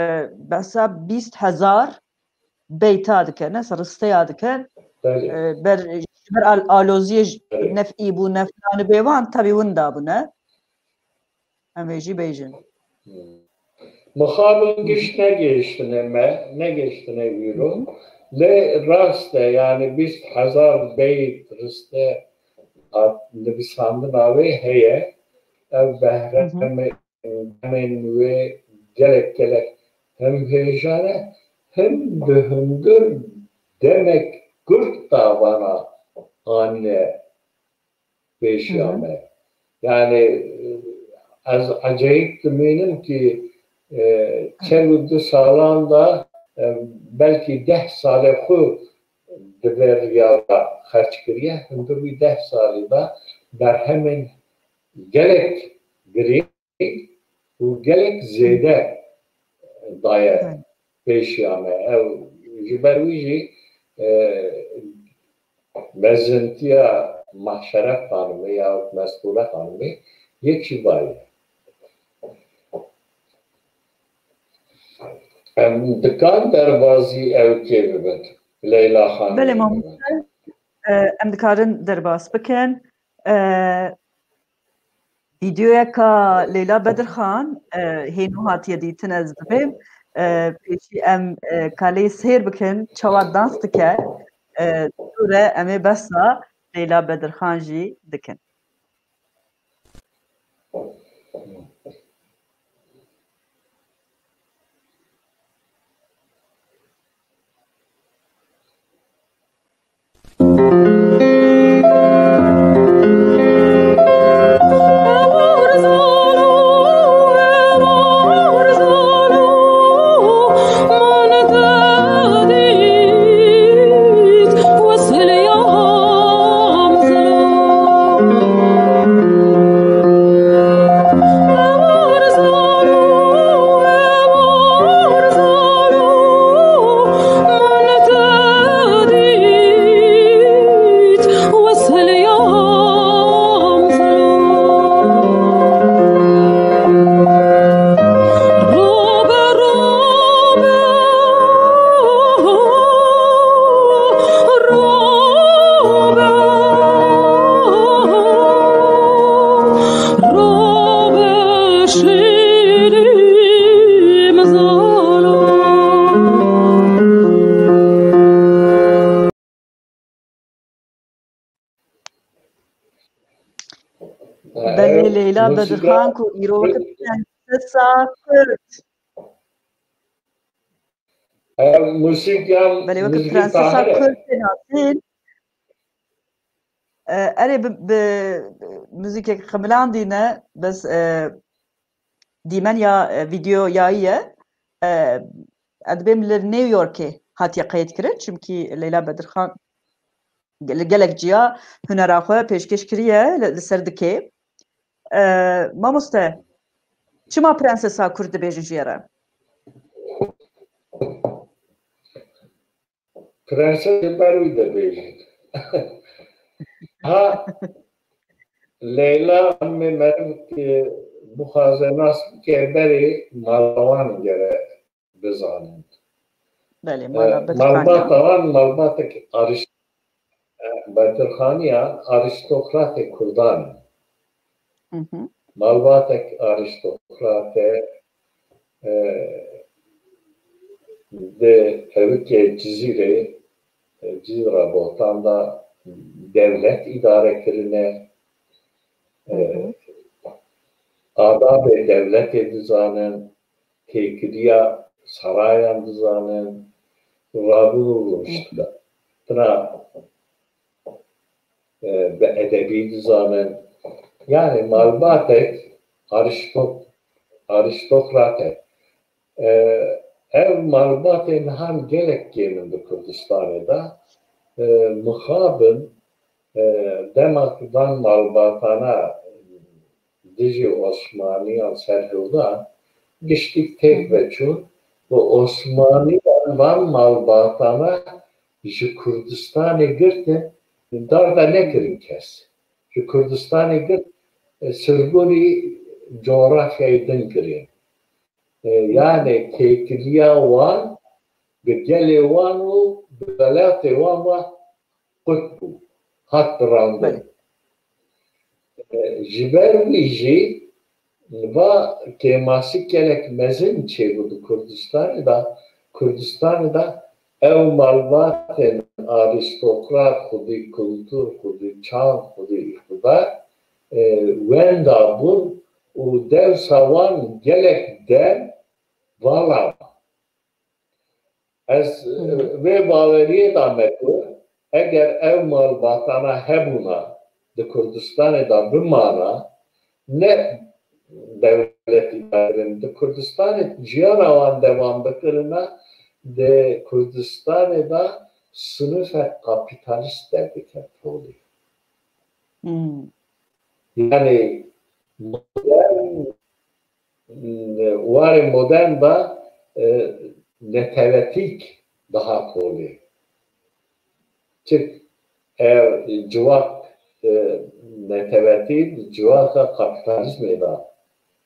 behsa bîst hezar beyta dike, ne, risteya dike. Belê. E, ber, ji ber al-, aloziyê ji, belê, nef'î bûne, filanî bê wan, tabî winda bûne. Em ê jî bêjin. Mixabin giş negihiştine me, negihiştine wîro. Lê rast e, yani bîst hezar beyt riste hat, nivîsandina wê heye. Ev behremê demên wê gelek gelek hem hêja ne, hem bi hundir demek kurt davana anîne pêşiya me. Yani, e, ez ecayip dimînim ki, e, çel û du salan da, e, belkî deh salê xwe di vê riya de xerc kiriye, hundir wî deh salî de berhemên gelek girîng û gelek zêde daye pêşiya me. Ew, ji ber wî jî, e, mezintiya Mahşere Xanimê ya Mestûre Xanimê yek jî vay e. Em dikan derbazî ew kê bibin? Leyla Xanimê. Belê, mamoste. E, em dikarin derbas bikin. E, Vîdeoyeka Leyla Bedirxan, e, hênû hatiye dîtin, ez dibêm. E, pêşî em, e, ka lê sêr bikin, çawa dans dike. E, dûre em ê behsa Leyla Bedirxan jî dikin. Bedirxan ku îro weke prensesa Kurd. Ev muzîk ya Belê weke muzîkê prensesa Tahir e. Kurd tê nasîn. E, erê bi, bi muzîkek ximilandî ne, bes, e, dîmen ya, e, vîdeo yayî ye. E, ez dibêm li New Yorkê hatiye qeyd kirin, çimkî Leyla Bedirxan ge-, li gelek ciya hunera xwe pêşkêş kiriye li, li ser dikê. E, mamoste, çima prensesa Kurd dibêjin jê re? Prenses ji ber wî dibêjin. Ha, Leyla, em ê meriv ke bixwaze nas bike, berê mala wan gere bizanin. Belê, E, mala Bedirxaniya. Malbata wan malbatek ariş-, e, Bedirxaniya arîstokratê Kurdan e. Hı hı. Malbatek arîstokrat e, e, di evikê Cizîrê, e, Cizîra Botan de dewlet îdare kirine. E, Hı hı. Adabê dewletê dizanin, têkiliya sarayan dizanin, rabûn û rûniştina e, bi edebî dizanin. Yani malbatek arîstok-, arîstokrat e. E, ev malbatên han gelek kêm in di Kurdistanê de. E, mixabin, e, dema ku van malbatana dijî Osmaniyan serhildan, giştî têk veçûn û Osmaniyan van malbatana ji Kurdistanê girtin, dar de nekirin kes. Ji Kurdistanê girt, e, sirgûnî coğrafyayê din kirin. E, yani têkiliya wan bi gelê wan û bi welatê wan ve qut bû, hat birandin. Belê. E, ji ber wî jî va kêmasî gelek mezin çêbû di Kurdistanê de. Kurdistanê de ew malbatên arîstokrat, xwedî kultur, xwedî çand, xwedî îqtidar, e, wenda bûn û dewsa wan gelek dem vala. Ez, Hı hı. e, vê baweriyê de me ku eger ev malbatana hebûna di Kurdistanê de bimana, ne dewlet îdare kirin, di Kurdistanê jiyana wan devam bikirina, di Kurdistanê de sinifek kapîtalîst derdikevt holê. Hmm. Yani modern, warê modern de, e, netevetîk daha holê. Çik ev civak, e, netevetî civaka kapîtalîzmê de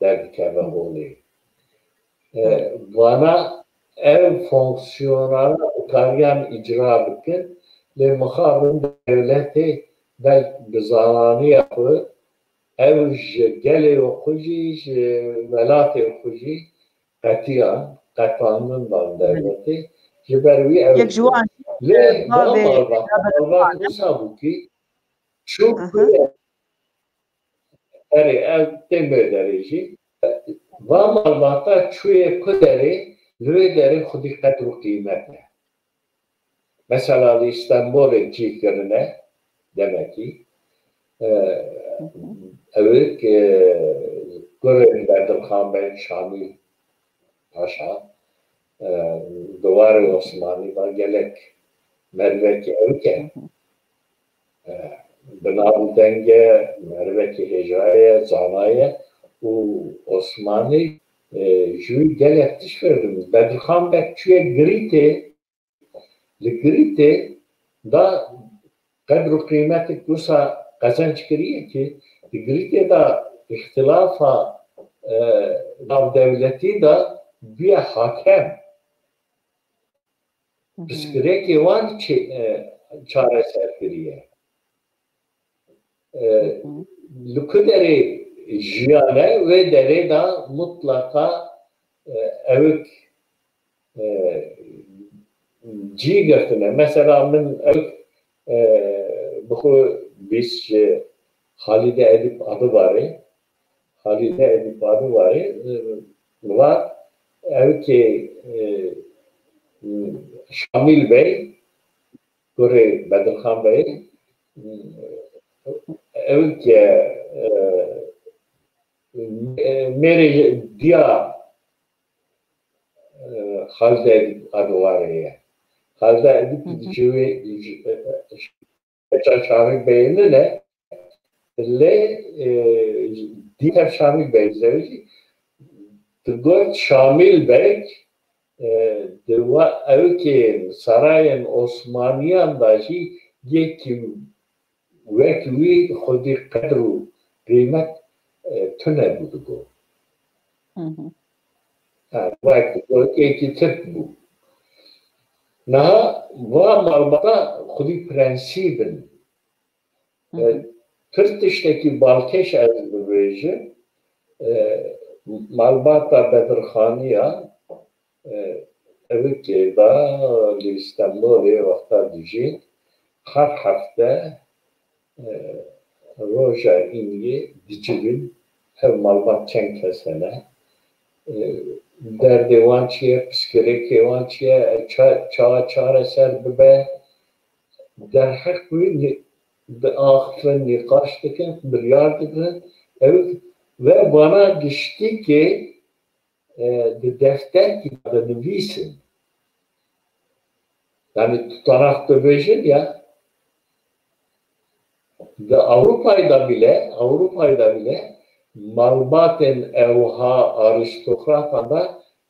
derdikeve holê. E, Evet. Vana ev fonksiyonana dikariyan îcra bikin, lê mixabin dewletê belk bi zananiya xwe ew ji gelê xwe jî, ji welatê xwe jî qetiyan, qetandin dan dewletê. Ji ber wî ew Yek ji wan, lê e, va bavê malbat, Leyla malbat Bedirxan e. Wisa bû ki çû Aha. ku Erê, ev tê me derê jî. Va malbata çûye ku derê, li wê derê xwedî qedr û qîmet e. Mesela li Îstenbolê cî kirine, demekî, e, Hı hı. ew ê, e, kurên Bedirxan Beg, Şamîl Paşa, e, di warê Osmanî de gelek merivekî ewik e. Hı hı. E, bi nav û deng e, merivekî hêja ye, zana ye û Osmanî, e, ji wî gelek tişt fêr dibin. Bedirxan Beg çûye Girîtê, li Girîtê da qedr û qîmetik wisa qezenc kiriye ki di Girîtê de îxtilafa, e, navdewletî de bûye hakem. Hı hı. Pirsgirêkê wan çi-, e, çareser kiriye. E, Hı hı. Li ku derê jiyane, wê derê de mutlaka, e, ewik, e, cî girtine. Mesela min ewik, e, bi xwe bîst ji Halîde Edîb Adıvarê, Halîde Edîp Adıvarê, e, va, ew ki, e, Şamîl Bey, kurê Bedirxan Bey, ew ki, e, e, mêrê diya, e, Halide Edîp Adıvarê ye. Halide Edîp Hı hı. Civê, e, e, Şamîl Bey'in ne? Lê, e, dî tev Şamîl Bey zewicî, digot Şamîl Bey, e, di wa-, ewkên sarayên Osmaniyan da jî yekî wek wî xwedî qedr û qîmet, e, tune bû digot. Hı hı. Ha, wek, wek yekî Tirk bû. Niha va malbata xwedî prensîb in. Hı hı. E, pir tiştekî balkêş ez bibêjim. E, malbata Bedirxaniya, e, evikê da li Stenbolê wexta dijî her hefte, e, roja îngê dicivin, ev malbat çend kes hene, e, derdê wan çi ye, piskirêkê wan çi ye, ça-, çawa çareser bibe, derheq wî ni-, diaxifin, nîqaş dikin, biryar dikin. Ew ve vana giştîkê, e, di defterkî de dinivîsin. Yani tutanak dibêjin ya. Di Ewropayê de bile, Ewropayê de bile malbatên ewha arîstokratan de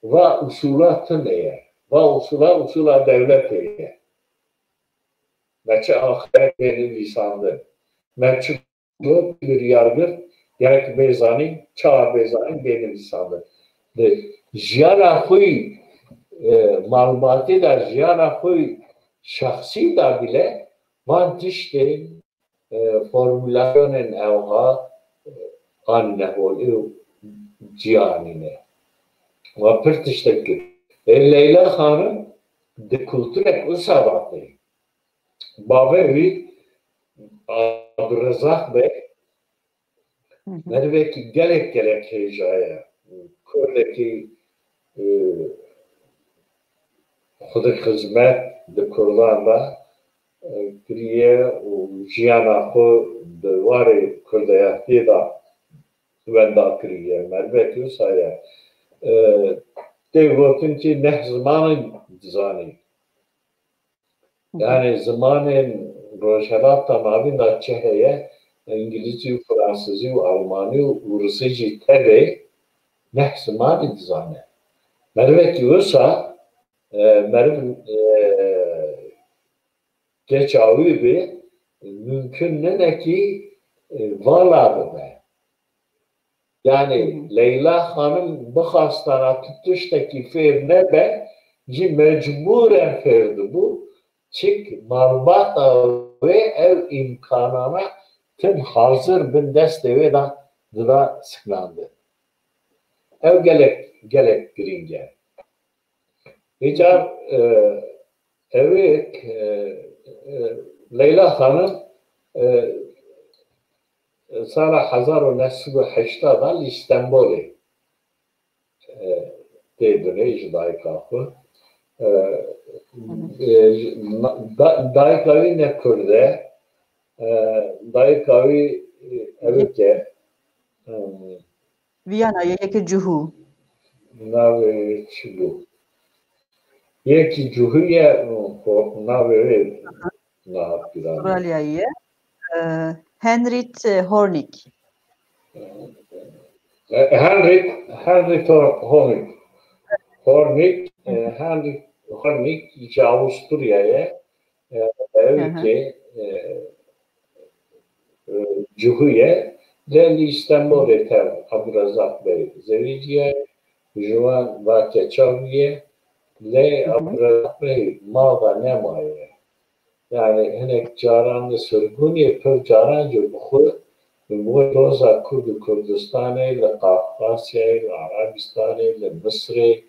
va usûla tune ye. Va usûla, usûla dewletê ye. Me çi axirek bê nivîsandin. Me çi got biryar girt, gerek bê zanîn, çawa bê zanîn, bê nivîsandin. Di jiyana xwe yî, e, malbatê de, jiyana xwe yî şexsî de bile van tiştên, e, formulasyonên ewha, e, anîne holê û ciya anîne. Wa pir tiştek kir. Ê Leyla Xanim di kulturek wisa de tê. Bavê wî Abdurrezaq Bey Hı hı. merivekî gelek gelek hêja ye. Kurdekî, e, xwedî xizmet di Kurdan de, e, kiriye û jiyana xwe di warê kurdeyatiyê de wenda kiriye. Merivekî wisa ye. E, tê gotin kî neh zimanin dizanî. Hı hı. Yani zimanên Rojhelata Navîn de çi heye, îngilîzî û fransizî û almanî û rusî jî tevê neh zimanî dizane. Merivekî wisa, e, meriv, e, geça wî bê, mumkin nine kî, e, vala bibe. Yani Hı hı. Leyla Xanim bixwastana tu tiştekî fêr nebe, jî mecbûren fêr dibû, çik malbata wê ew îmkanana tim hazir bin destê wê de dida siknandin. Ew gelek, gelek girîng e. Îcar, e, ewêk, e, e, Leyla Xanim, e, sala hezar û neh sed û heştad de li Stenbolê, e, tê dunê ji dayika xwe. E, e, ji, na-, da-, dayika wî ne Kurd e. E, dayika wî, e, ewêk e. E, Viyana ye, yekî Cihû. Navê wê çi bû? Yekî Cihû ye, xwe navê wê niha bîra min. Avustralyayê ye. E, Henrit, e, Hornik. E, Henrit, Henrit Hor-, Hornik. Hornik, e, Henrit Hornik ji Avusturyayê ye. E, ew Hı hı. ki, e, e, Cihû ye, lê li Stenbolê tev Abdurezaq Bey zewîciye, ji wan va keça bûye, lê Hı hı. Abdurezaq Bey mava nemaye. Yani hinek caran li sirgûnê, pir caran jî bi xwe, bi xwe doza Kurd û Kurdistanê, li Qafqasyayê, li Arabistanê, li Misirê,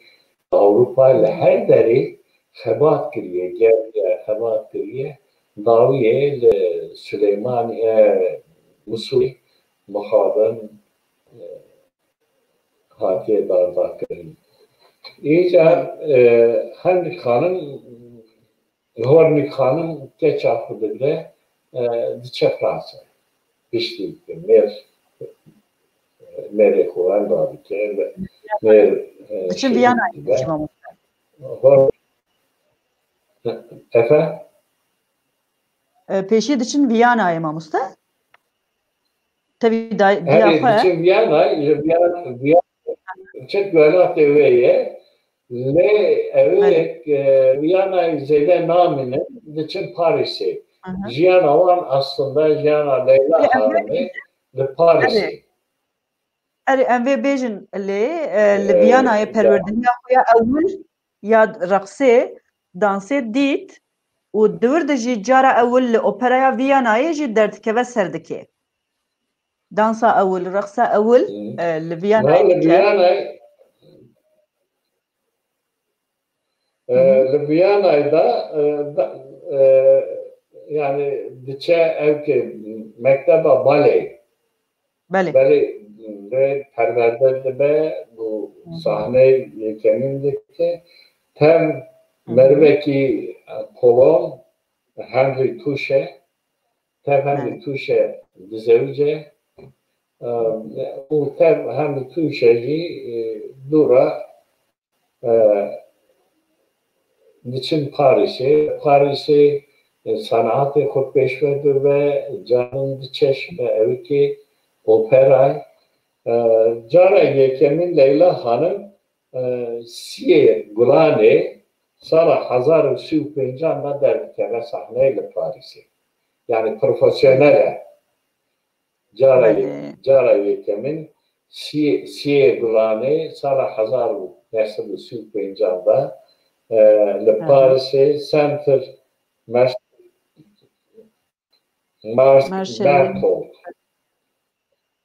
Ewropa, li her derê xebat kiriye, geriye, xebat kiriye. Dawiyê li Silêmaniyê, Misilê mixabin, e, hatiye dardakirin. Îcar e, Henrik Xanim, Hornik Xanim keça xwe digre e, diçe Fransa. Piştî mêr mêrê xwe wenda dike. Mêr e, Diçin Viyanayê diçin mamoste. Hor Efe? E, pêşî diçin Viyanayê mamoste? Tevî diya xwe? Diçin Viyanayê, Viyana, Viyana çi welatê wê ye. Lê ew ê Viyanayê zêde namînin, diçin Parîsê. Jiyana wan aslında jiyana Leyla Xanimê li Parîsê. Erê, em vê bêjin lê e, li Viyanayê perwerdehiya xwe ya ewil ya reqsê, dansê dît û di wir de jî cara ewil li Operaya Viyanayê jî derdikeve ser dikê. Dansa ewil, reqsa ewil e, li Viyanayê dike. Li Viyanayê de e, da- e, yani diçe ew ke mekteba balê. Belê. Belê, lê perwerde dibe, bu sahneyê yekemîn dike. Tev merivekî kolon Henry Tûşe, tev Henry Tûşe dizewice û tev Henry Tûşe jî e, dû re e, diçin Parîsê. Parîsê e, senahatê xwe pêş ve dibe, caran diçe şibe ew kê operayê. E, cara yekemîn Leyla Xanim e, siyê Gulanê sala hezar û sî û pêncan de derdikeve sahneyê li Parîsê. Yani profesyonel e. Cara, cara yekemîn siyê, siyê Gulanê sala hezar û neh sed û sî û pêncan de e, li Parîsê Center Mars, Mars Berthold.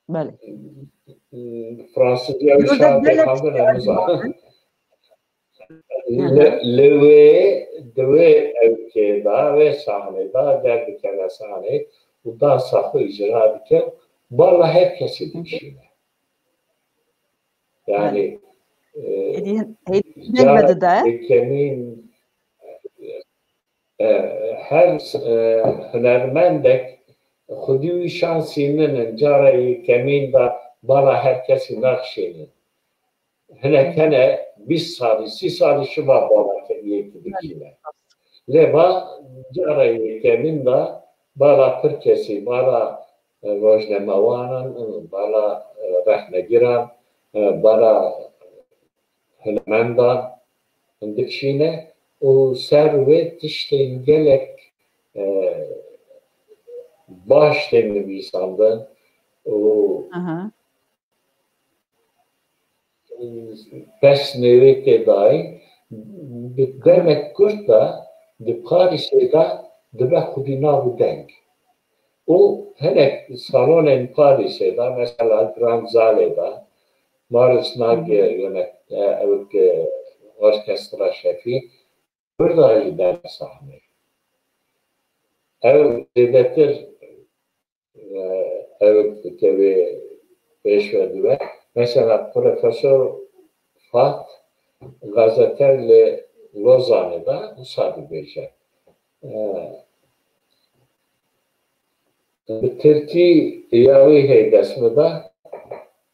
Belê. Fransızca wî şan tê xandin, em nizanin. Li wê, di wê ewkê de, wê sahnê de derdikeve sahnê û dansa xwe îcra dike, bala her kesî dikişîne. Yani e, cara yekemîn e, her e, hunermendek xwedî wî şansî ninin, cara yekemîn de bala her kesî naxişînin. Hinek hene bîst salî, sî salî şiva bala yekî dikîne. Lê va cara yekemîn de bala pir kesî, bala e, rojnamewanan, bala e, rexnegiran, e, bala hunemendan dikişîne û ser wê tiştên gelek e, baş tên nivîsandin û pesnê wê tê dayîn, bi demek kurt de di Parîsê de dibe xwedî nav û deng. Û hinek salonên Parîsê de, mesela Grand Zalê de, Maurice Nagier yönet, e, ew ki orkestra şefî, Kurda jî dene sahneyê. Ew zêdetir e, ew dikeve pêş ve dibe. Mesela Profesor Fat gazeter li Lozanê de wisa dibêje. E, bi Tirkî ya wî hê dest min da.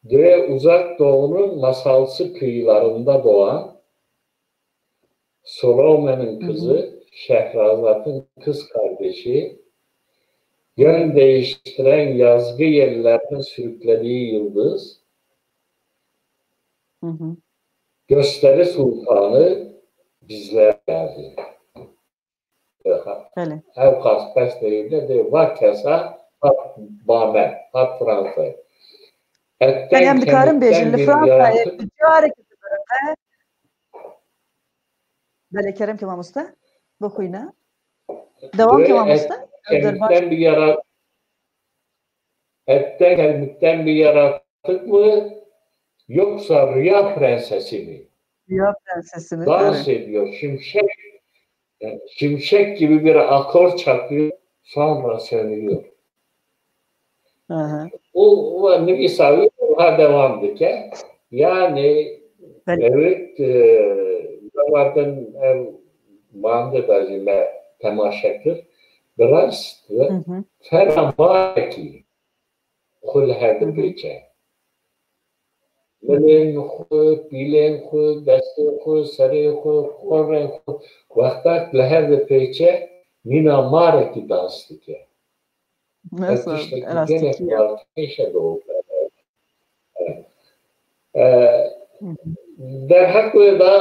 Dibe Uzak Doğu'nun masalsı kıyılarında doğan Solomon'un kızı, Şehrazat'ın kız kardeşi, yön değiştiren yazgı yellerine sürüklediği yıldız, gösteri sultanı bizlere geldi. Belê. Ev qas pesneyê de dê va kesa hat ba me, hat Fransayê. Belê, em dikarin bêjin, li Fransayê bi careke dibiriqe. Belê, kerem ke mamoste, bixwîne. Dewam ke mamoste. Ev derbas. Etten gelmekten bir yaratık mı, yoksa rüya prensesi mi? Rüya prensesi mi? Dans ediyor, şimşek, e, şimşek gibi bir akor çakıyor, sonra sönüyor. Aha. O, o nivîsa wî ha devam dike. Yani, belê, evet, e, zaten ev bande de jî me temaşe kir. Bi rast, hı hı, fera barekî xwe li her dipêçe. Milên xwe, pîlên xwe, destê xwe, serê xwe, qorên xwe, wexta li her dipêçe mîna marekî dans dike. Ev tiştekî gelek balkêş e li opera. E, derheq wê de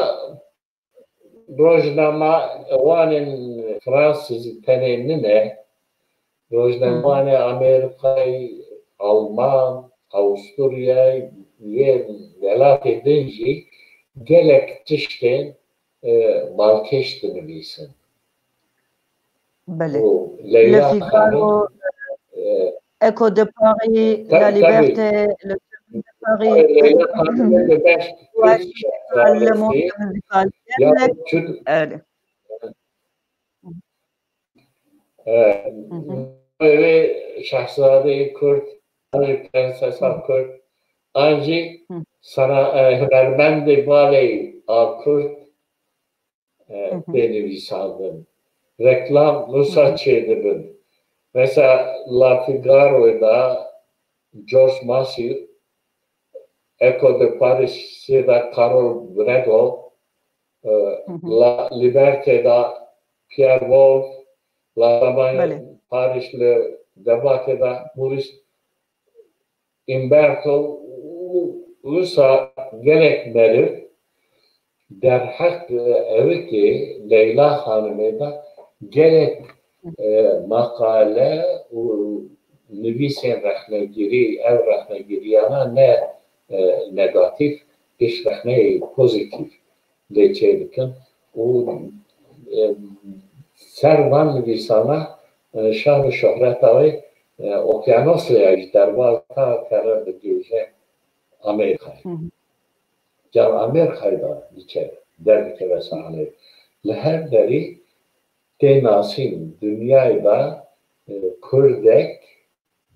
rojnamewanên Fransizî tenê nine, rojnamewanê Amerîkayî, Alman, Awisturyayî, yên welatê din jî gelek tiştên, e, balkêş dinivîsin. Belê. Û Leyla Xanim, e, Echo de Paris, La Liberté, Le Chemin de Paris. Leyla Xanim de beş, Le Monde Musical. Ya, gelek. Öyle. E, hı hı, wê şehzadeyê Kurd, an jî prensesa Kurd, an jî sana-, e, hunermendê balê a Kurd, e, tê nivîsandin. Reklam wisa çêdibin. Mesela La Figaro'da George Massey, Echo de Paris'ê de Carole Bredon, e, La Liberté de Pierre Wolf, La Semaine Paris li Debatê de Maurice Umberto û wisa gelek meriv derheq, e, evikê Leyla Xanimê de gelek, e, makale û nivîsên rexnegirî, ev rexnegiriyana ne, e, negatîf, pêşrexneyê pozîtîf lê çêdikin û, e, ser van nivîsana, e, şan û şohreta wê, e, okyanosê ya ji derva ta kere digihîje Amerîkayê. Hı hı. Car Amerîkayê de diçe, derdikeve sahneyê. Li her derî tê nasîn dinyayê de, e, Kurdek,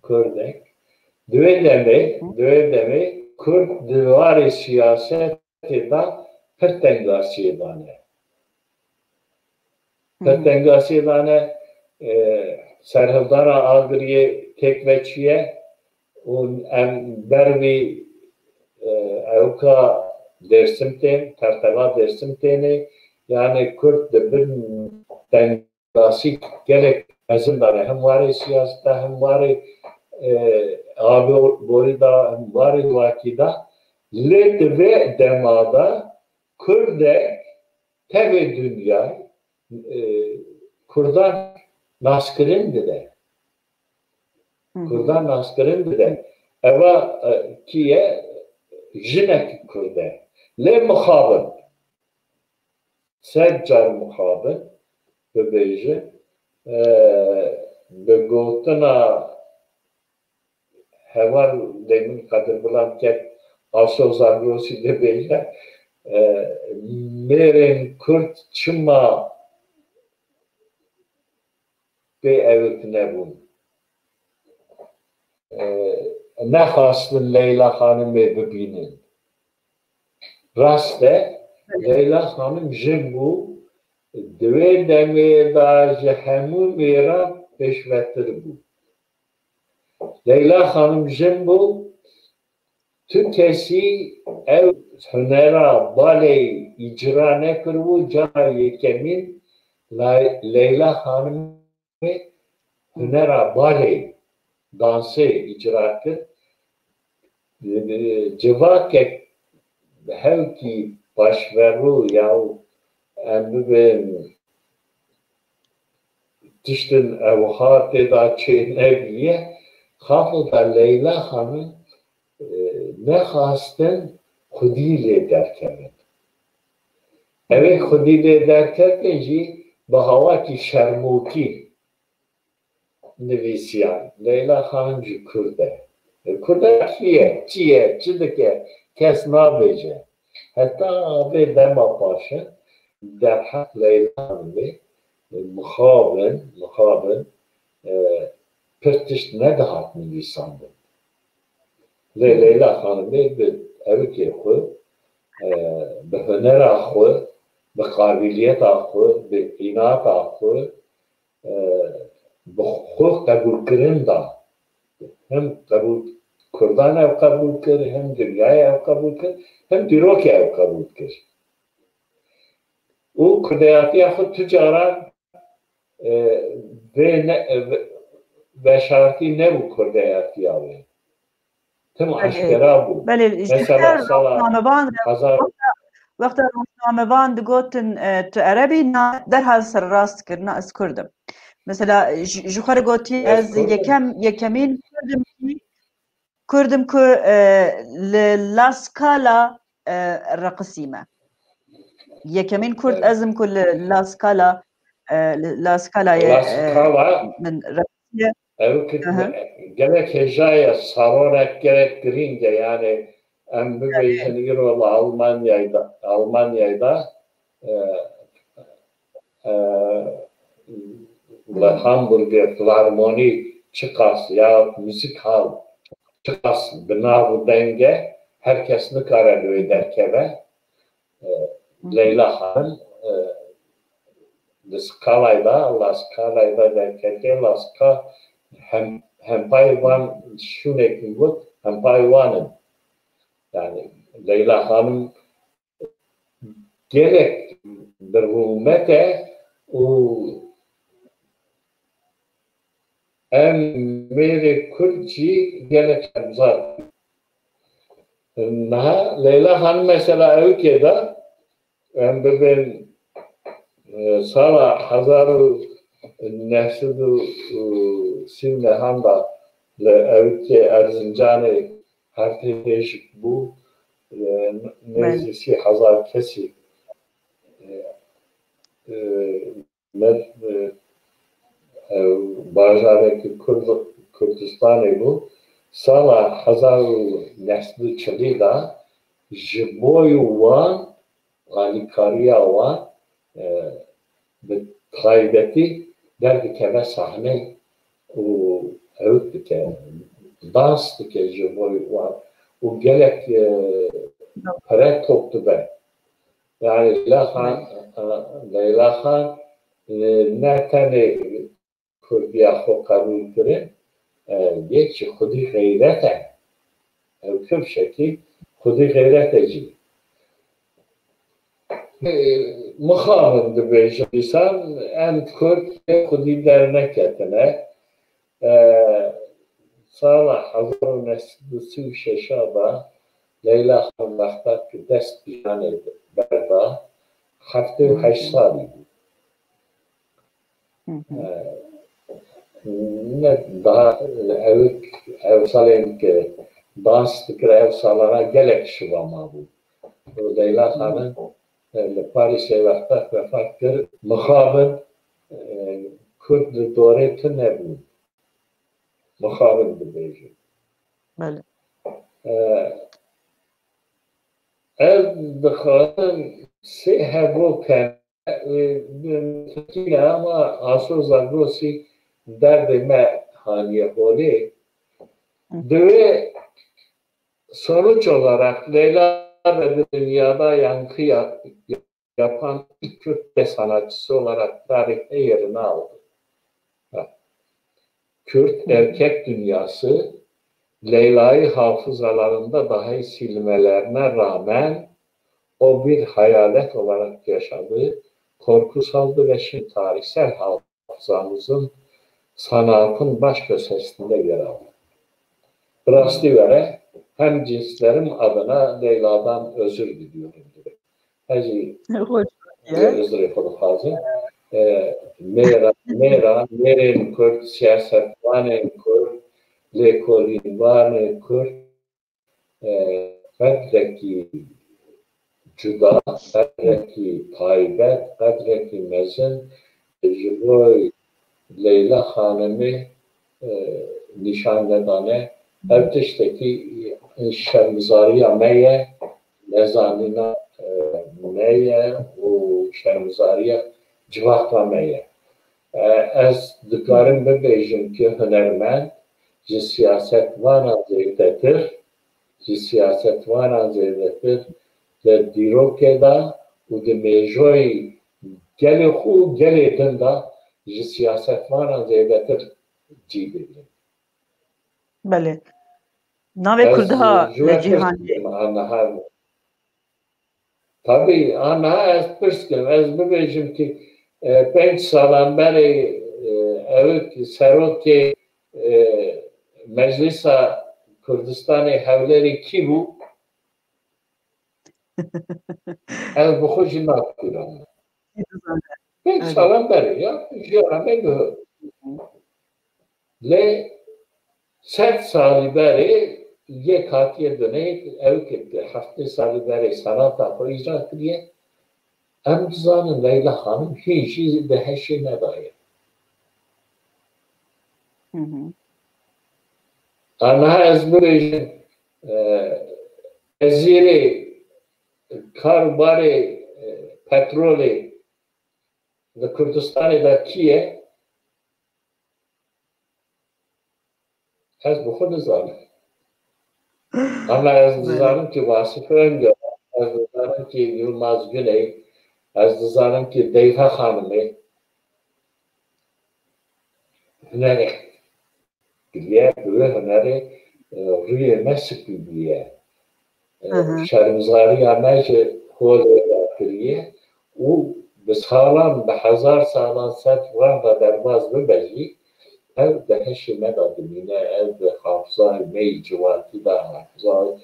Kurdek. Di wê demê, di wê demê Kurd di warê siyasetê de pir tengasiyê de ne. Pir tengasiyê de ne, e, serhildana Agiriyê têk veçiye û em ber vî, e, ewka Dêrsim tên, terteva Dêrsim tênê, yani Kurd di bin tengasî gelek mezin de ne. Hem warê siyaseta, hem warê, e, aborî de, hem warê civakî de. Lê di vê dema de Kurdek tevê dinyayê, e, Kurdan naskirin dide. Hı hı. Kurdan naskirin dide. Eva, e, kî ye? Jinek Kurd e. Lê mixabin. Sed car mixabin bibêjin. E, bi gotina heval lê min Qedir Bilan ket, Aso Zagrosî dibêje, e, mêrên Kurd çima pê ewik nebûn? E, nexwastin Leyla Xanimê bibînin. Rast e, Leyla Xanim jin bû, di wê demê de ji hemû mêran pêşvetir bû. Leyla Xanim jin bû, tu kesî ew hunera balê îcra nekiribû, cara yekemîn Lay-, Leyla Xanimê hunera balê, dansê îcra kir. Civakek hewkî paşverû ya em bibên tiştin ewha tê de çênebûye, xafo da Leyla Xanim, e, nexwastin xwedî lê derkevin. Ew ê xwedî lê derketin jî bi hawakî şermokî nivîsiyan. Leyla Xanim jî Kurd e. E, Kurd e kî ye, çi ye, çi dike, kes nabêje. Heta vê dema paşin derheq Leyla Xanimê, e, mixabin, mixabin, e, pir tişt nedihat nivîsandin. Lê Leyla Xanimê bi evkê xwe, e, bi hunera xwe, bi qabiliyeta xwe, bi înata xwe, e, bi xwe qebûlkirin da. Hem qebûl, Kurdan ew qebûl kir, hem dinyayê ew qebûl kir, hem dîrokê ew qebûl kir. Û kurdeyatiya xwe tu caran, e, vê ne, e, ve-, veşartî nebû kurdeyatiya wê. Tim Belê, aşkera bû. Belê, ji Mesela her sala rojnamevan re, hezar wexta, wexta rojnamevan digotin, e, tu Ereb î, na derhal serrast dikir, na ez Kurd im. Mesela, ji, ji xwe re gotî, Ez ez Kurd im. yekem, yekemîn Kurd im kî, Kurd im ku, e, li La Scala, e, reqisîme. Yekemîn Kurd Evet. ez im ku li La Scala, e, li La Scala'yê, La e, Scala, min reqisiye. ew ki Aha. gelek hêja ye, salonek gelek girîng e, yani em Evet. bibêjin îro li Almanyayê de, Almanyayê de, e, e, li Hamburgê filarmonî çiqas ya muzîkhal çiqas bi nav û deng e, her kes nikare li wê derkeve. E, Hı hı. Leyla Xanim, e, li Skalayê de, La Skalayê de derketiye, La Ska hem, hempayê van şûnekî got, hempayê wan in. Yani Leyla Xanim gelek bi rûmet e û em mêrê Kurd jî gelek şermzar. Niha Leyla Xanim mesela ewkê de em bibên, e, sala hezar û neh sed û sî û nehan de li ewkê Erzincanê hertê hêj bû, e, Belê. nêzî sî hezar kesî, e, e, me, e, e, bajarekî Kurd-, Kurdistanê bû. Sala hezar û neh sed û çilî de ji bo wan, alîkariya wan, e, bi taybetî derdikeve sahne û ewk dike, dans dike ji bo wan û gelek, e, pere top dibe. Yani Leyla Xan, e, Leyla Xan, e, ne tenê Kurdiya xwe qebûl kirin, e, yek jî xwedî xeyret e. Ew kifşekî xwedî xeyret e jî. E, mixabin dibêjin dîsan, em Kurd xwedî derneketine. E, sala hezar û neh sed û sî û şeş de Leyla Xan wexta ku dest bi janê berda, heftê û heşt salî bû. Hı hı. E, ne daha ew, ew salên ku dans dikir, ew salana gelek şiva mabû. Û Leyla Xanim, e, li Parîsê wexta wefat kir, mixabin, e, Kurd li dorê tune bûn. Mixabin dibêjin. Belê. E, ez dixwazim sê hevok hene, e, bi Tirkî ne ama Aso Zagrosî derdê me haniye holê. Hı. Divê sonuç olarak Leyla ve Dünyada yankı ya-, yapan ilk Kürt sanatçısı olarak tarihte yerini aldı. Ha. Kürt erkek dünyası Leyla'yı hafızalarında dahi silmelerine rağmen o bir hayalet olarak yaşadı, korku saldı ve şimdi tarihsel hafızamızın, sanatın baş köşesinde yer aldı. Bi rastî were hem cinslerim adına Leyla'dan özür diliyorum dedi. Ez jî Hoş. Vê uzrê xwe dixwazim. E, mêra, mêra, mêrên Kurd, siyasetvanên Kurd, lêkolînvanên Kurd, e, qedrekî cuda, qedrekî taybet, qedrekî mezin ji bo Leyla Xanimê, e, nîşan nedane. Ev tiştekî şermizariya me ye, nezanîna, e, me ye û şermizariya civaka me ye. E, ez dikarim bibêjim ku hunermend ji siyasetvanan zêdetir ji siyasetvanan zêdetir di dîrokê de û di mêjoyê gelê xwe û gelê din de ji siyasetvanan zêdetir cî digrin. Belê. Navê Kurda li cîhanê. Tabî, aniha ez pirs kim, ez bibêjim ki e, pênc salan berê e, ewik serokê e, Meclisa Kurdistanê Hewlerê kî bû? Ez bi xwe jî nakuram. Pênc salan berê ya, jiyana me bi Lê sed salî berê yek hatiye dinê, ew ki heftê salî berê senata xwe îcra kiriye, em dizanin Leyla Xanim hîn jî di heşê nedaye. Aniha ez bibêjim, e, wezîrê karûbarê e, petrolê li Kurdistanê de kî ye? Ez bi xwe nizanim. Ama ez dizanim ki Vasif Öngör, ez dizanim ki Yilmaz Güney, ez dizanim ki Deyfe Xanimê. Hunerê kiriye, bi wê hunerê e, rûyê me spî bûye. E, Hı hı. Şermzariya me ji holê re kiriye û bi salan, bi hezar salan, sed wan re derbas bibe jî, ew di heşê me de dimîne, ew di hafizayê me yê ciwatî de, hafizayê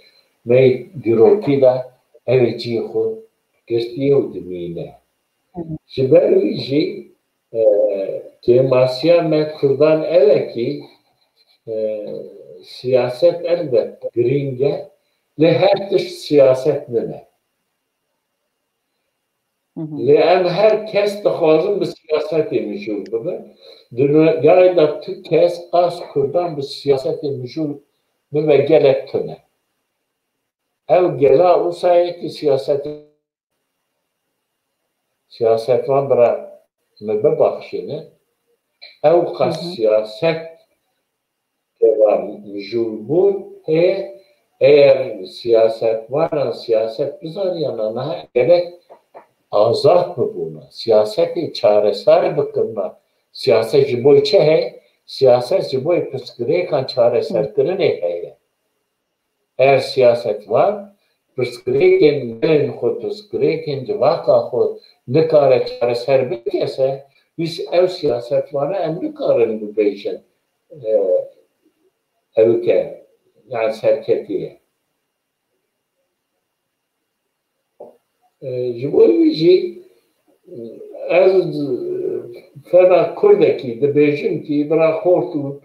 me yê dîrokî de ew ê cihê xwe girtiye û dimîne. Hı hı. Ji ber wî jî e, kêmasiya me kurdan ew e kî e, siyaset elbet girîng e, lê her tişt siyaset nine. Hı hı. Lê em her kes dixwazin bi siyasetê mijûl bibin. Dinyayê de tu kes qas kurdan bi siyasetê mijûl bibe gelek tune. Ev gela wisa ye ki siyasetê Siyasetvan bira min bibaxşînin. Ew qas Hı hı. siyaset teva mijûlbûn heye, eger siyasetvanan siyaset bizaniyana niha gelek azad bibûna. Siyasetê çareser bikirina. Siyaset ji bo çi heye? Siyaset ji bo pirsgirêkan çareserkirinê heye. Eger siyasetvan pirsgirêkên gelên xwe, pirsgirêkên civaka xwe nikare çareser bike se, wî ew siyasetvana em nikarin bibêjin, e, ew ke, yani serketî ye. E, ji bo wî jî ez fena kurdekî dibêjim ki bira xort û,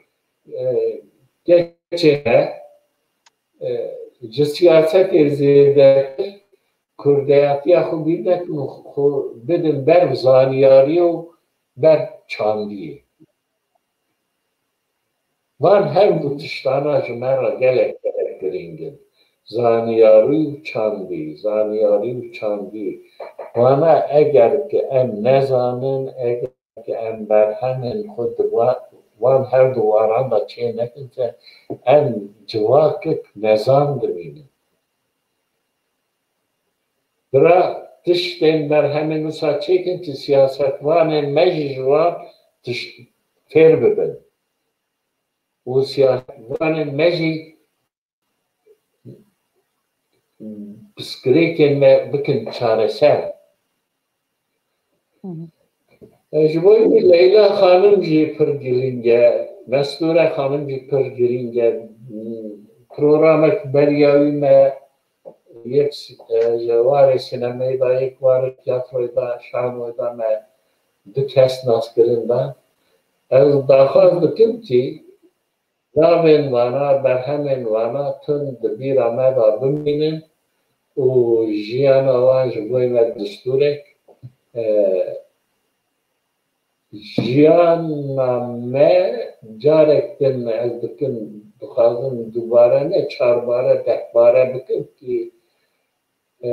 e, keçê me, e, ji siyasetê zêdetir kurdeyatiya xwe bîr nekin û xwe bidin ber zaniyariyê û ber çandiyê. Van her du tiştana ji me re gelek gelek girîng in. Zaniyarî û çandî, zaniyarî û çandî. Vana eger ki em nezanin, eger ki em berhemên xwe di va-, van her du waran de çê nekin se, em civakek nezan dimînin. Bira tiştên berhemên wisa çêkin ki siyasetvanên me jî ji wan tişt fêr bibin. Û siyasetvanên me jî pirsgirêkên me bikin çareser. Hı hı. E, ji bo wî Leyla Xanim jî pir girîng e, Mestûre Xanim jî pir girîng e. Programek beriya wî me yek, e, ji warê sînemeyê de, yek warê tiyatroyê de, şanoyê de me du kes naskirin dan. Ez daxwaz dikim ki navên wana, berhemên wana tund di bîra me de bimînin û jiyana wan ji bo me distûrek, e, jiyana me carek din ez dikim, dixwazim dubare ne, çarbare, dehbare bikim ki, e,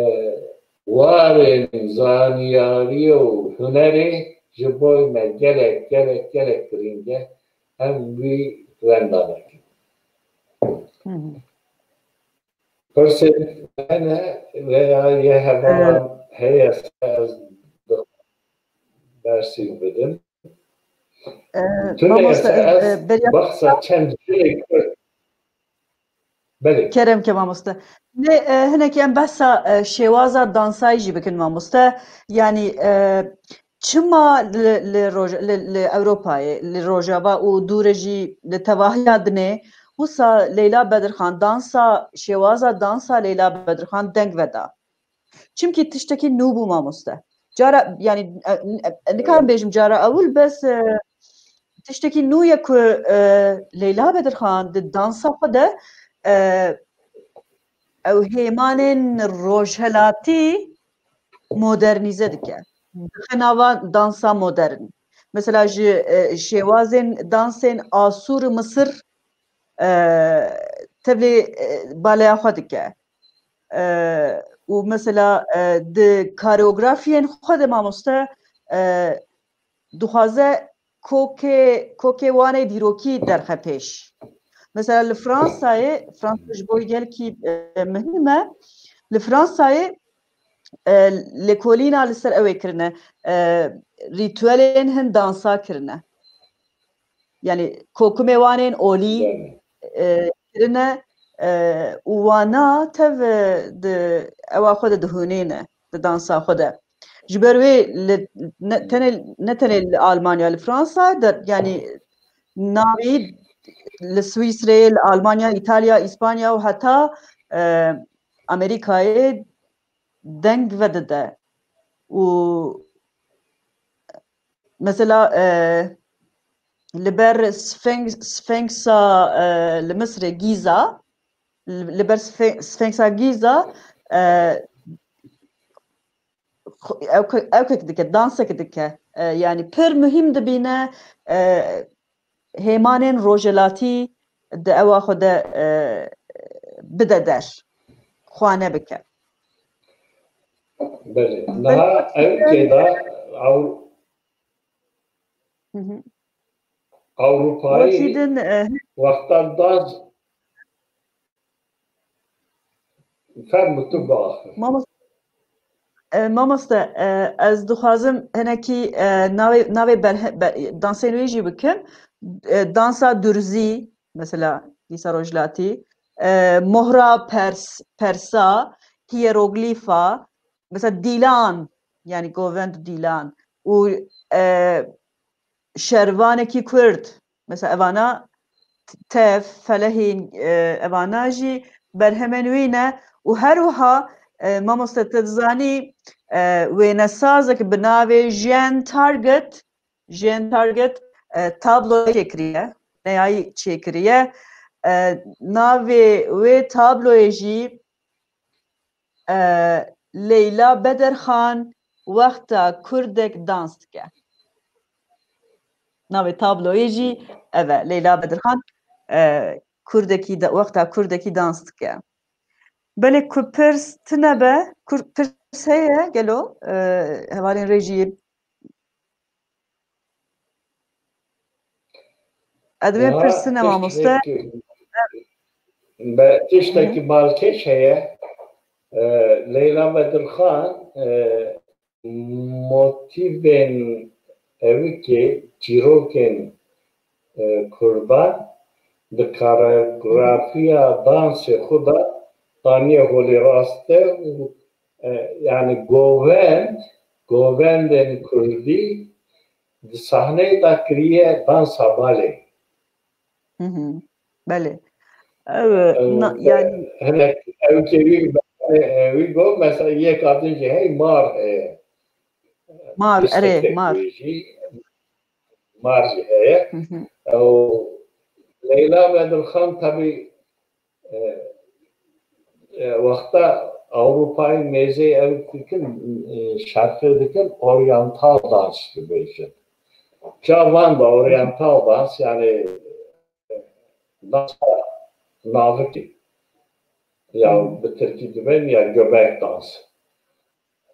warên zaniyariyê û hunerê ji bo me gelek, gelek, gelek girîng e. Em wî wenda nekin. Hı hı. Pirsên hene veya yê hevalan heye, ez bersîv bidim. E, Tune mamoste, ez, e, beriya- baxsa çend jinê Kurd. Belê. Kerem ke mamoste. Ne, e, hinekî em behsa, e, şêwaza dansayî jî bikin mamoste. Yanî, e, çima li, li, roj, li, li Ewropayê, li Rojava û dûre jî li tevahiya dinê, wisa Leyla Bedirxan dansa, şêwaza dansa Leyla Bedirxan deng veda? Çimkî tiştekî nû bû mamoste. Cara, yanî, e, e, nikarim bêjim cara ewil, bes, e, tiştekî nû ye ku, e, Leyla Bedirxan di dansa xwe de, e, ew hêmanên rojhelatî modernîze dike. Dixe nava dansa modern. Mesela ji, e, şêwazên dansên Asûr û Misir, e, tevlê, e, baleya xwe dike. E, û mesela, e, di koreografiyên xwe de mamoste, e, dixwaze kokê, kokê wan ê dîrokî derxe pêş. Mesela li Fransayê, Fransa ji bo gelkî, e, muhîm e, li Fransayê, e, lêkolîna li ser ew ê kirine, e, rîtuelên hin dansa kirine. Yanî kokumê wan ên olî, e, kirine, e, û wana tev, e, di ewa xwe de dihûnîne, di dansa xwe de. Ji ber wê li, ne, tenê, ne tenê li Almanya, li Fransa de, yanî navê li Swîsreyê, li Almanya, Îtalya, Îspanya û heta, e, Amerîkayê deng vedide. Û mesela, e, li ber Sphinx-, Sphinxa, e, li Misrê Gîza, li, li ber Sphi-, Sphinxa Gîza, e, xu-, ewke-, ewkek dike, dansek dike. E, yanî pir muhîm dibîne, e, hêmanên rojhelatî di ewa xwe de, e, bide der, xwane bike. Belê. Niha ew kêda Ew-, Hı hı. Ewropayî wekî din, e, wexta da Fermû tu biaxivî. Mamos-, e, mamoste, e, ez dixwazim hinekî, e, navê, navê berhe-, be-, dansên wê jî bikim. E, dansa Durzî, mesela, dîsa rojhilatî, e, mohra Pers-, Persa, hieroglîfa, mesela, dîlan, yanî govend dîlan û, e, şervanekî Kurd, mesela evana tev, felehîn, e, evana jî berhemên wî ne û her wiha, e, mamoste te dizanî, e, wênesazek bi navê Jean Target, Jean Target, e, tabloyê çêkiriye, neyayî çêkiriye. E, navê wê tabloyê jî e, Leyla Bedirxan wexta Kurdek dans dike. Navê tabloyê jî ev e, Leyla Bedirxan, e, Kurdekî de, wexta Kurdekî dans dike. Belê ku pirs tune be, kur-, pirs heye gelo, e, hevalên rejiyê? Ez divê pirsine mamoste. Be tiştekî balkêş heye. E, Leyla Bedirxan, e, motîvên evikê çîrokên, e, Kurdan di koreografiya dansê xwe de daniye holê raste û, e, yani govend, govendên Kurdî di sahneyê de kiriye dansa balê. Hı hı. Belê. Ew, ew, na, yani hinek ew ke wî, e, wî got, mesela yek adin jî hey Mar heye. Mar, erê, Mar. Mar jî heye. Hı hı. Ew, Leyla Bedirxan tabii, e, e, wexta Ewropayê mêzê ew dikin, e, şerqê dikin, oryantal dans dibêjin. Ca van da oryantal dans, yani dansa navikê. Ya bi tirkî dibên ya göbek dans.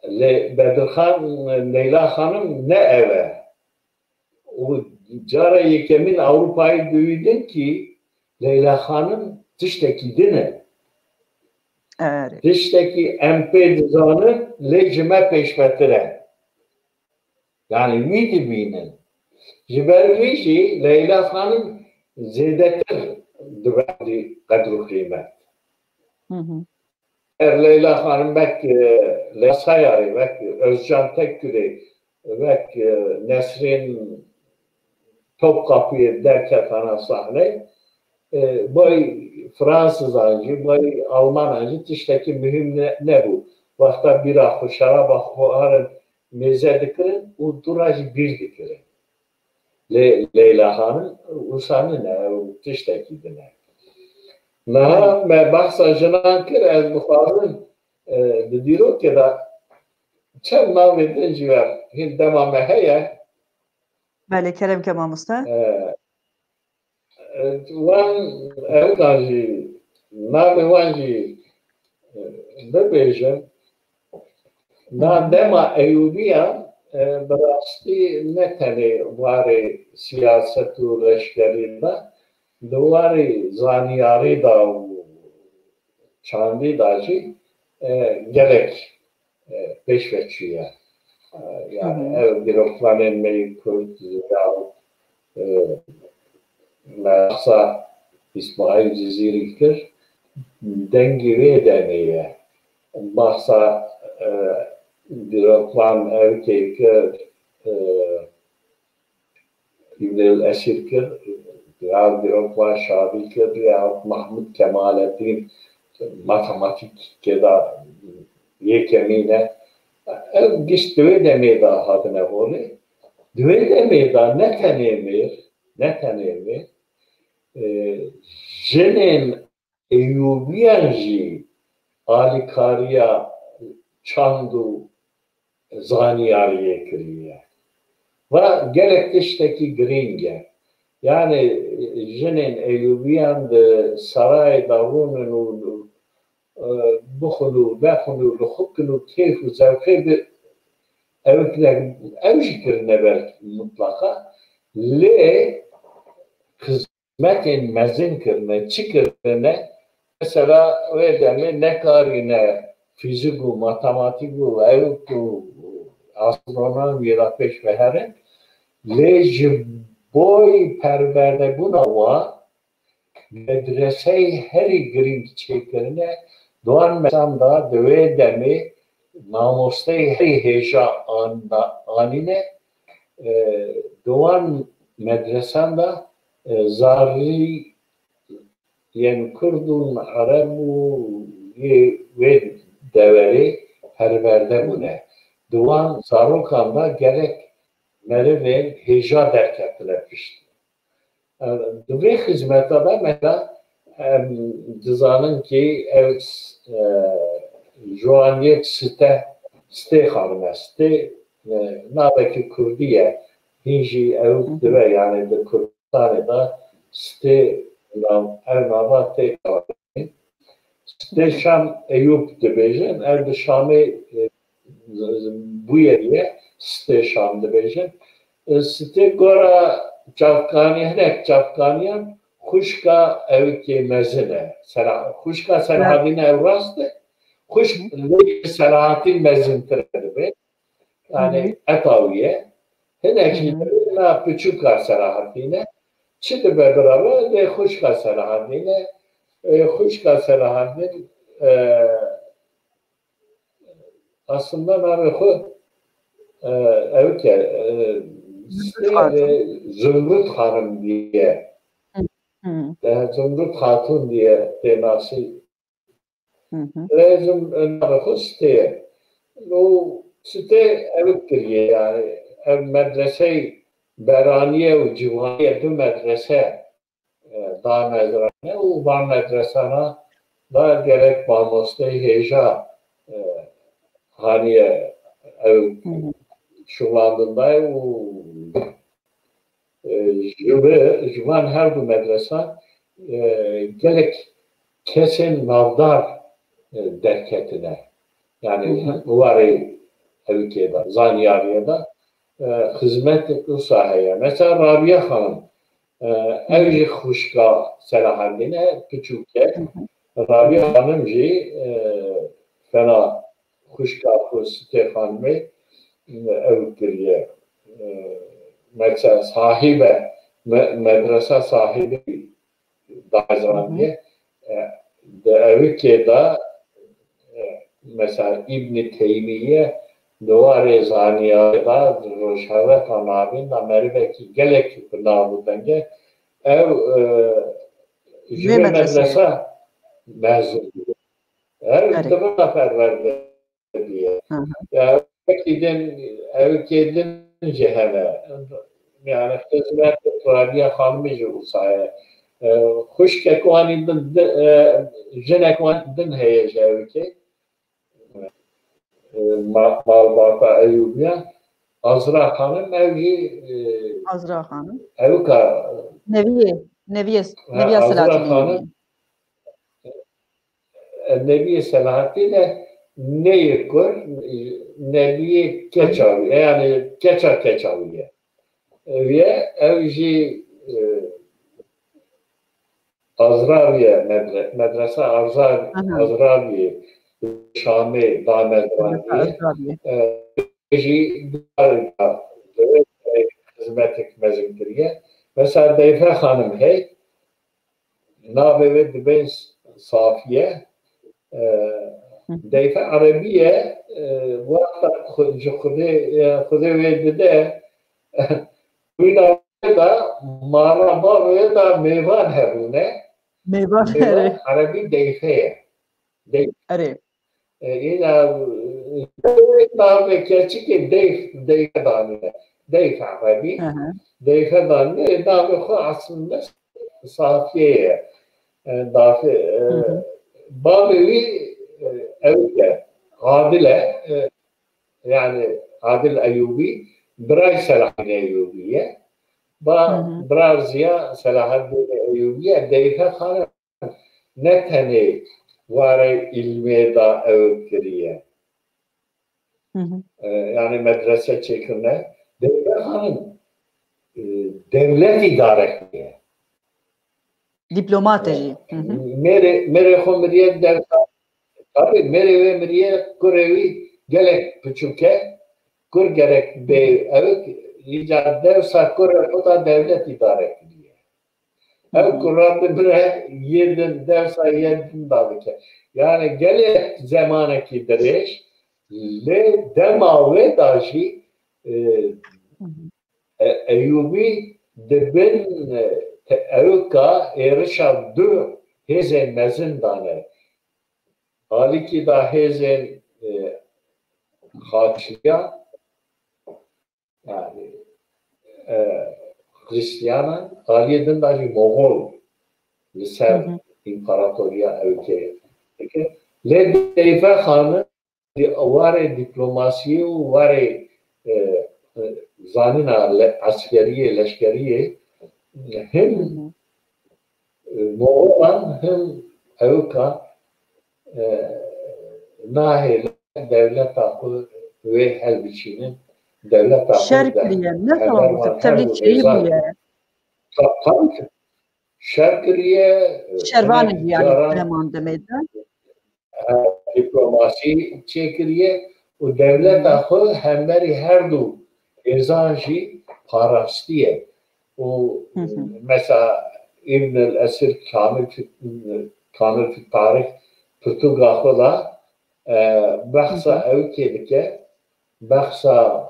Lê Bedirxan, Leyla Xanim ne ev e. Û cara yekemîn Ewropayê dibînin kî Leyla Xanim tiştekî din e. Erê. Tiştekî em pê dizanin, lê ji me pêşvetir e. Yani wî dibînin. Ji ber wî jî Leyla Xanim zêdetir dibe qedr û qîmet. Hı hı. Ev Leyla Xanim wek, e, Leyla Sayarê, wek Özcan Tekgülê, wek, e, Nesrîn Topkapı'yê derketana sahneyê, e, bay Fransızan jî, bay Almanan jî tiştekî muhîm ne-, nebû. Wexta bîra xwe, şeraba xwe harin mêze dikirin û dû re jî bîr dikirin. Lê Leyla Xanim wisa nine, ew tiştekî din e. Niha me behsa jinan kir, ez dixwazim, e, di dîrokê de çend navê din jî we hîn dema me heye. Belê, kerem ke mamoste. E, e, wan ew da jî, navê wan jî, e, bibêjim. Na dema Eyûbiyan, e, bi rastî ne tenê warê siyaset û leşkerî de, di warê zanyarî de û çandî de jî, e, gelek, e, pêş ve çûye. E, yani Hı hı. ev dîrokvanên me yê Kurd ya, e, me behsa Îsmaîl Cizîrî kir, dengê wê demê ye. Behsa, e, dîrokvan Ewkê kir, e, Îbnil Esîr kir, ya dîrokvan Şadî kir, ya Mahmud Kemalettin, matematîkê de yekemîn e. Ev gişt di wê demê de hatine holê. Di wê demê de ne tenê mêr, ne tenê mêr, e, jinên Eyûbiyan jî alîkariya çand û zanyariyê kiriye. Va gelek tiştekî girîng e. Yani, jinên Eyûbiyan di serayê de rûnin û, e, bixwin û vexwin û lixukin û keyf û zewqê bi ew kirine, ew jî kirine belkî mutlaqa. Lê xizmetên mezin kirine, çi kirine? Mesela wê demê nekarîne fîzik û matematîk û ewk û astronomiyê re pêş ve herin. Lê ji boy perwerdebûna wan, medreseyê herî girîng çêkirine, di wan medresan de di wê demê mamosteyê herî hêja an-, anîne, e, di wan medresan de, e, zarî yên Kurd û Ereb û yê wê deverê perwerde bûne. Di wan zarokan de gelek merivên hêja derketine pişt. E, di vê xizmeta de me de, em dizanin kî ev, e, ji wan yek Site, Sitê xanime. Sitê, e, navekî kurdî ye. Hîn jî ew Hı hı. dibe, yani di Kurdistanê de Sitê nav, ev nava tê Sitê Şam Eyûp dibêjin, ev di Şamê, e, bûye diye Sitê Şam dibêjin. E, Sitê gora çavkanî, hinek çavkaniyan xwişka Ewikê mezin e. Sela-, xwişka Selahadîn ew rast e. Xwişk lê Selahatîn mezintir dibe. Yani Hı hı. eta wî ye. Hinek jî Hı hı. dibê na piçûka Selahatîn e. Çi dibe bira we? Lê xwişka Selahatîn e. E, xwişka Selahatîn, e, aslında navê xwe, e, ew ke, e, Zumrud Xanim. e, Zumrud Xanim diye. Hı hı. E, Zumrud Xatun diye tê nasî. Hı hı. Lê Zum-, navê xwe Sitê ye. Û Sitê ew kiriye, yani ev medresey beraniye û ciwaniye du medrese, e, dane zirane û van medresana da gerek mamostey hêja, e, haniye ew Hı hı. şuxlandindaye û E, ji we, ji van her du medresan, e, gelek kesên navdar, e, derketine. Yani Hı hı. warê Ewikê de, zanyariyê de, e, xizmet wisa heye. Mesela Rabiye Xanim, e, ew Hı hı. jî xwişka Selahaddîn e, piçûk e. Hı hı. Rabî Xanim jî, e, fena xwişka xwe Sitê Xanimê, e, ew kiriye. E, mesela sahibe, me-, medresa sahibi dayê zanîye. E, di Ewikê de, e, mesela Îbnî Teymiye di warê zaniyarê de, di rojheveka navîn de merivekî gelekî bi nav û deng e. Ew, e, ji vê medresa mezûn bû. Ew di vira perwerde diye. Ya, wekî din, ew kê din jî hene. Yani xizmet Rabiya Xanimî jî wisa ye. E, xwişkek wan din, di, e, jinek wan din heye ji ew kê. E, ma-, malbata Eyûbiya. Azra Xanim ew jî, e, Azra Xanim. Ew ka Neviyê, Neviyê, ha, Neviya Azra Selahattinê Xanim. Neviyê Selahattin e, neyê kur, Neviyê Keçawî, yani Keça Keçawî ye. Ev ye, ev jî, e, Azraviye, medre-, medresa Azra-, Aha. Azraviye, Şamê, da medraniyê. Azraviye. E, jî, e, xizmetek mezin kiriye. Mesela Deyfe Xanim hey, navê wê dibên Safiye. E, Hı. Deyfe Erebî ye, e, wexta xu-, ji Xudê, e, Xudê wê dide, wî navê de mala bavê de mêvan hebûne. Mêvan, Mêvan erê. Erebî Deyfe ye. Dey- Erê. E, îna, e, navê keçikê Deyf, Deyfe danîne. Deyf Erebî. Hı hı. Deyfe danîne, navê xwe aslında Safiye ye. E, dafê, e, Hı hı. Bavê wî, e, Ewik e. Adil e. E, yani Adil Eyûbî, birayê Selahaddin Eyûbî ye. Ba, Hı hı. Bira ziya Selahaddin Eyûbî ye. Deyfe Xanim ne tenê warê îlmê da ew kiriye. Hı hı. E, yani medrese çêkirine. Deyfe Xanim, e, dewlet îdare kiriye. Dîplomate jî. Hı hı. Mêrê, mêrê xwe miriye dersa. Tabii mêrê wê miriye, kurê wî gelek piçûk e. Kur gerek bê ew, îca dersa kurê xwe da dewlet îdare kiriye. Ew Hı hı. kura dimire yê din dersa yê din da dike. Yani gelek zemanekî dirêj, lê dema wê da jî, e, Hı hı. E-, Eyûbî di bin, e, te-, ewka êrişa du hêzên mezin dane. Alîkî da hêzên, e, Xaçiya, yani, e, Xristiyanan, aliyê din da jî Moxol li ser Hı hı. împaratoriya Ewkê dike. Lê Deyfe Xanim di-, warê dîplomasiyê û warê, e, e, zanîna le-, eskeriyê, leşkeriyê him, Hı hı. e, Moxolan him Ewka, e, nahêle dewleta xwe wê helbiçînin. Dewleta xwe Şer de kiriye, ne heber tamam, wan tevlî her du çêyî hêzan bûye. Ta-, tabii ki şer kiriye, Şervanê hinek jî yani caran heman demê de. e, dîplomasî çêkiriye û dewleta Hı hı. xwe hemberî her du hêzan jî parastiye. Û Hı hı. mesela Îbn el Esir Kamil Fit-, Kamil Fit Tarih pirtûka xwe da, e, behsa Hı hı. Ewkê dike, behsa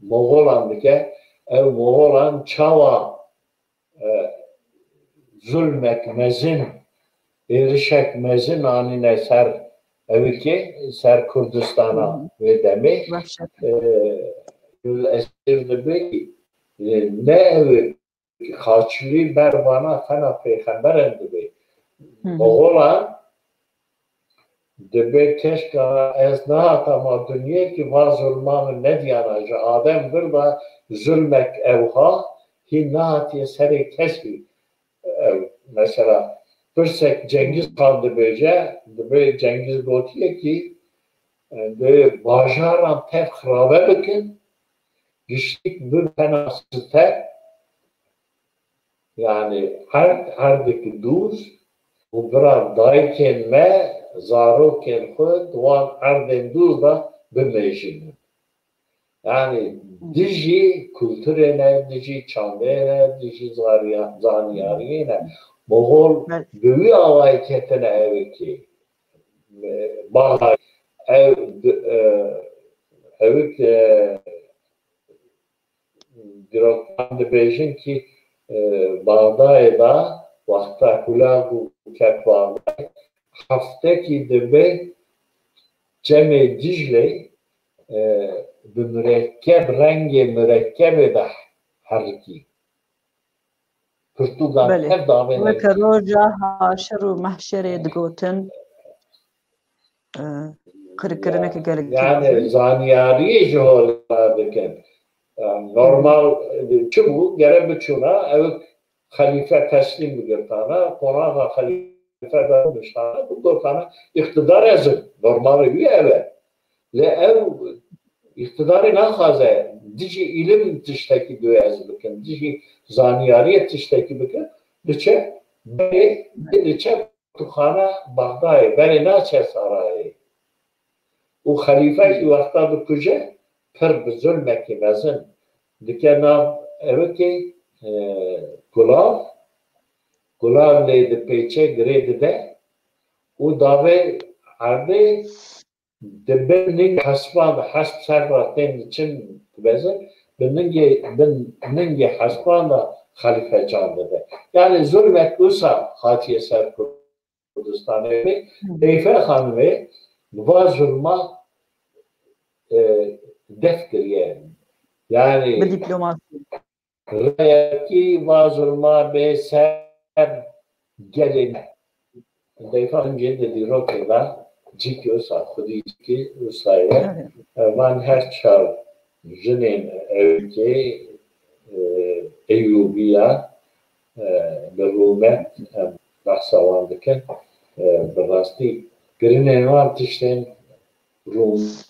Moxolan dike. Ew Moxolan çawa e, zulmek mezin, êrişek mezin anîne ser Ewikê, ser Kurdistana Hı hı. wê demê. Wehşet. E, Esir dibê, e, ne Ewik, Xaçlî ber vana fena pêxemberan dibê. Hı hı. Moxolan Dibê keşka ez nehatama dinyê ki va zulma min nediyana. Ji Adem vir de zulmek ewha hîn nehatiye serê kesî. Ew, mesela, pirsek Cengiz Xan dibêje, dibê Cengiz gotiye ki, e, dê bajaran tev xirabe bikin, giştik bibena site, yani her, her dikî dûr, û bira dayikên me zarokên xwe di wan erdên dûr de bimêjînin. Yani dijî kulturê ne, dijî çandê ne, dijî zariya-, zaniyariyê ne. Moxol bi wî awayî ketine Ewikê. E, Baxdayê, ew, e, Ewik, e, dîrokan dibêjin kî, e, Baxdayê de wexta Kulag û ket Baxdayê heftekî dibe çemê Dîclê, e, bi mirekkeb, rengê mirekkebê de herikî. Pirtûkan Belê. Ev davê Weke roja haşir û mehşerê digotin, e, qirkirineke gelek Yani têkilî. Zaniyariyê ji holê dikin. Yani normal, e, çi bû? Gere biçûna, ew xelîfe teslîm bigirtana, qonaxa xelîfe de niştana, bigotana, îqtidar ez im. Normalê wî ev e. Lê ew îqtidarê naxwaze, dijî îlim tiştekî divê ez bikim, dijî zaniyariyê tiştekî bikim, diçe berê, diçe pirtûkxana Bexdayê, berê naçe sarayê. Û xelîfekî wexta dikuje, pir bi zulmekî mezin dike nav Ewikê, e, Gulav, Gulav lê dipêçe, girê dide û davê erdê di bin ningê hespan de, hesp ser re tên diçin dibezin, bi ningê, bin ningê hespan de xelîfe can dide. Yani zulmek wisa hatiye ser Kurdistanê. Hı. Seyfe Xanimê bi va zulma, e, def kiriye. Yani Bi dîplomasi. Rêyekî va zulma bê ser gelê me. Seyfe Xanimê di dîrokê de cîkî wisa, xwedî cîkî wisa ye. Evet. Van her çar jinên Ewikê, e, Eyûbiya, e, bi rûmet em behsa wan dikin. E, bi rastî kirinên wan tiştên rûm.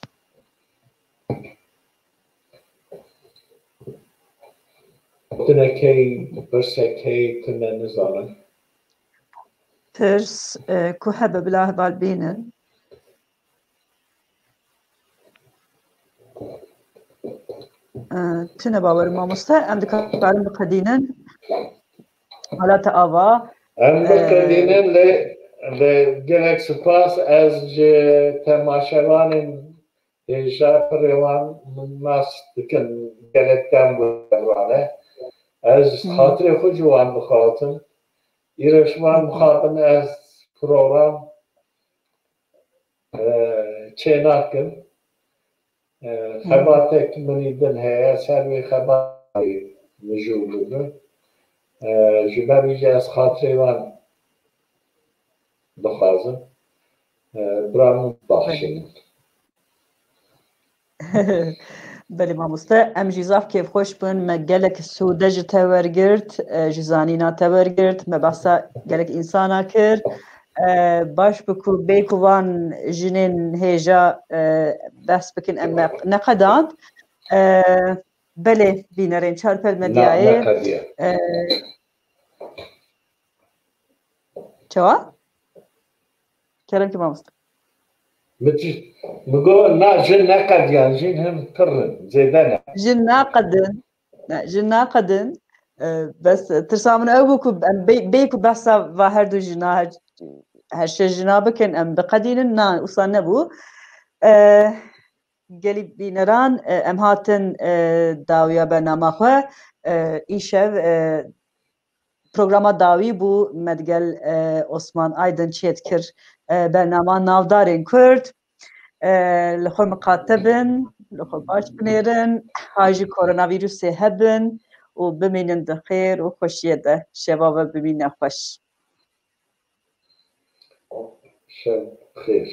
Gotinekey, pirsekey, tune nizanim. Pirs, e, ku hebe bila heval bînin. E, tune bawerim mamoste, em dikarin biqedînin. Halate ava. Em E, biqedînin, lê, lê gelek spas, ez ji temaşevanên hêja pirê wan min nas dikin, gelek dem bû wan e. Ez Hı. Xatirê xwe ji wan dixwazim. Îro ji wan dixwazim ez program, e, çê nakim. E, Hı. Xebatek minî din heye, ser wê xebatê mijûl bibim. E, ji ber wî jî ez xatirê wan dixwazim. E, bira min baxşînin. Belê mamoste, em jî zaf kêfxweş bûn. Me gelek sûde ji te wergirt, e, ji zanîna te wergirt. Me behsa gelek însana kir. E, baş bi ku bê ku van jinên hêja, e, behs bikin, em me neqedand. E, belê, bînerên Çarpel Na, Medyayê. Neqediye. E, Çawa? Kerem ki mamoste. Min tişt, min got, na, jin neqediyan, jin hin pir in, zêde ne. Jin naqedin. Ne, jin naqedin. E, bes tirsa min ew bû ku em bê, bê ku behsa va her du jina, her, her şeş jina bikin, em biqedînin. Na, wisa nebû. E, gelî bîneran, e, em hatin, e, dawiya bernama xwe. E, îşev, e, programa dawî bû me digel, e, Osman Aydin çêdikir, e, bernama Navdarên Kurd. E, li xwe miqate bin, li xwe baş binêrin, ha jî koronavîrusê hebin û bimînin di xêr û xweşiyê de. Şeva we bimîne xweş. Şev xêr.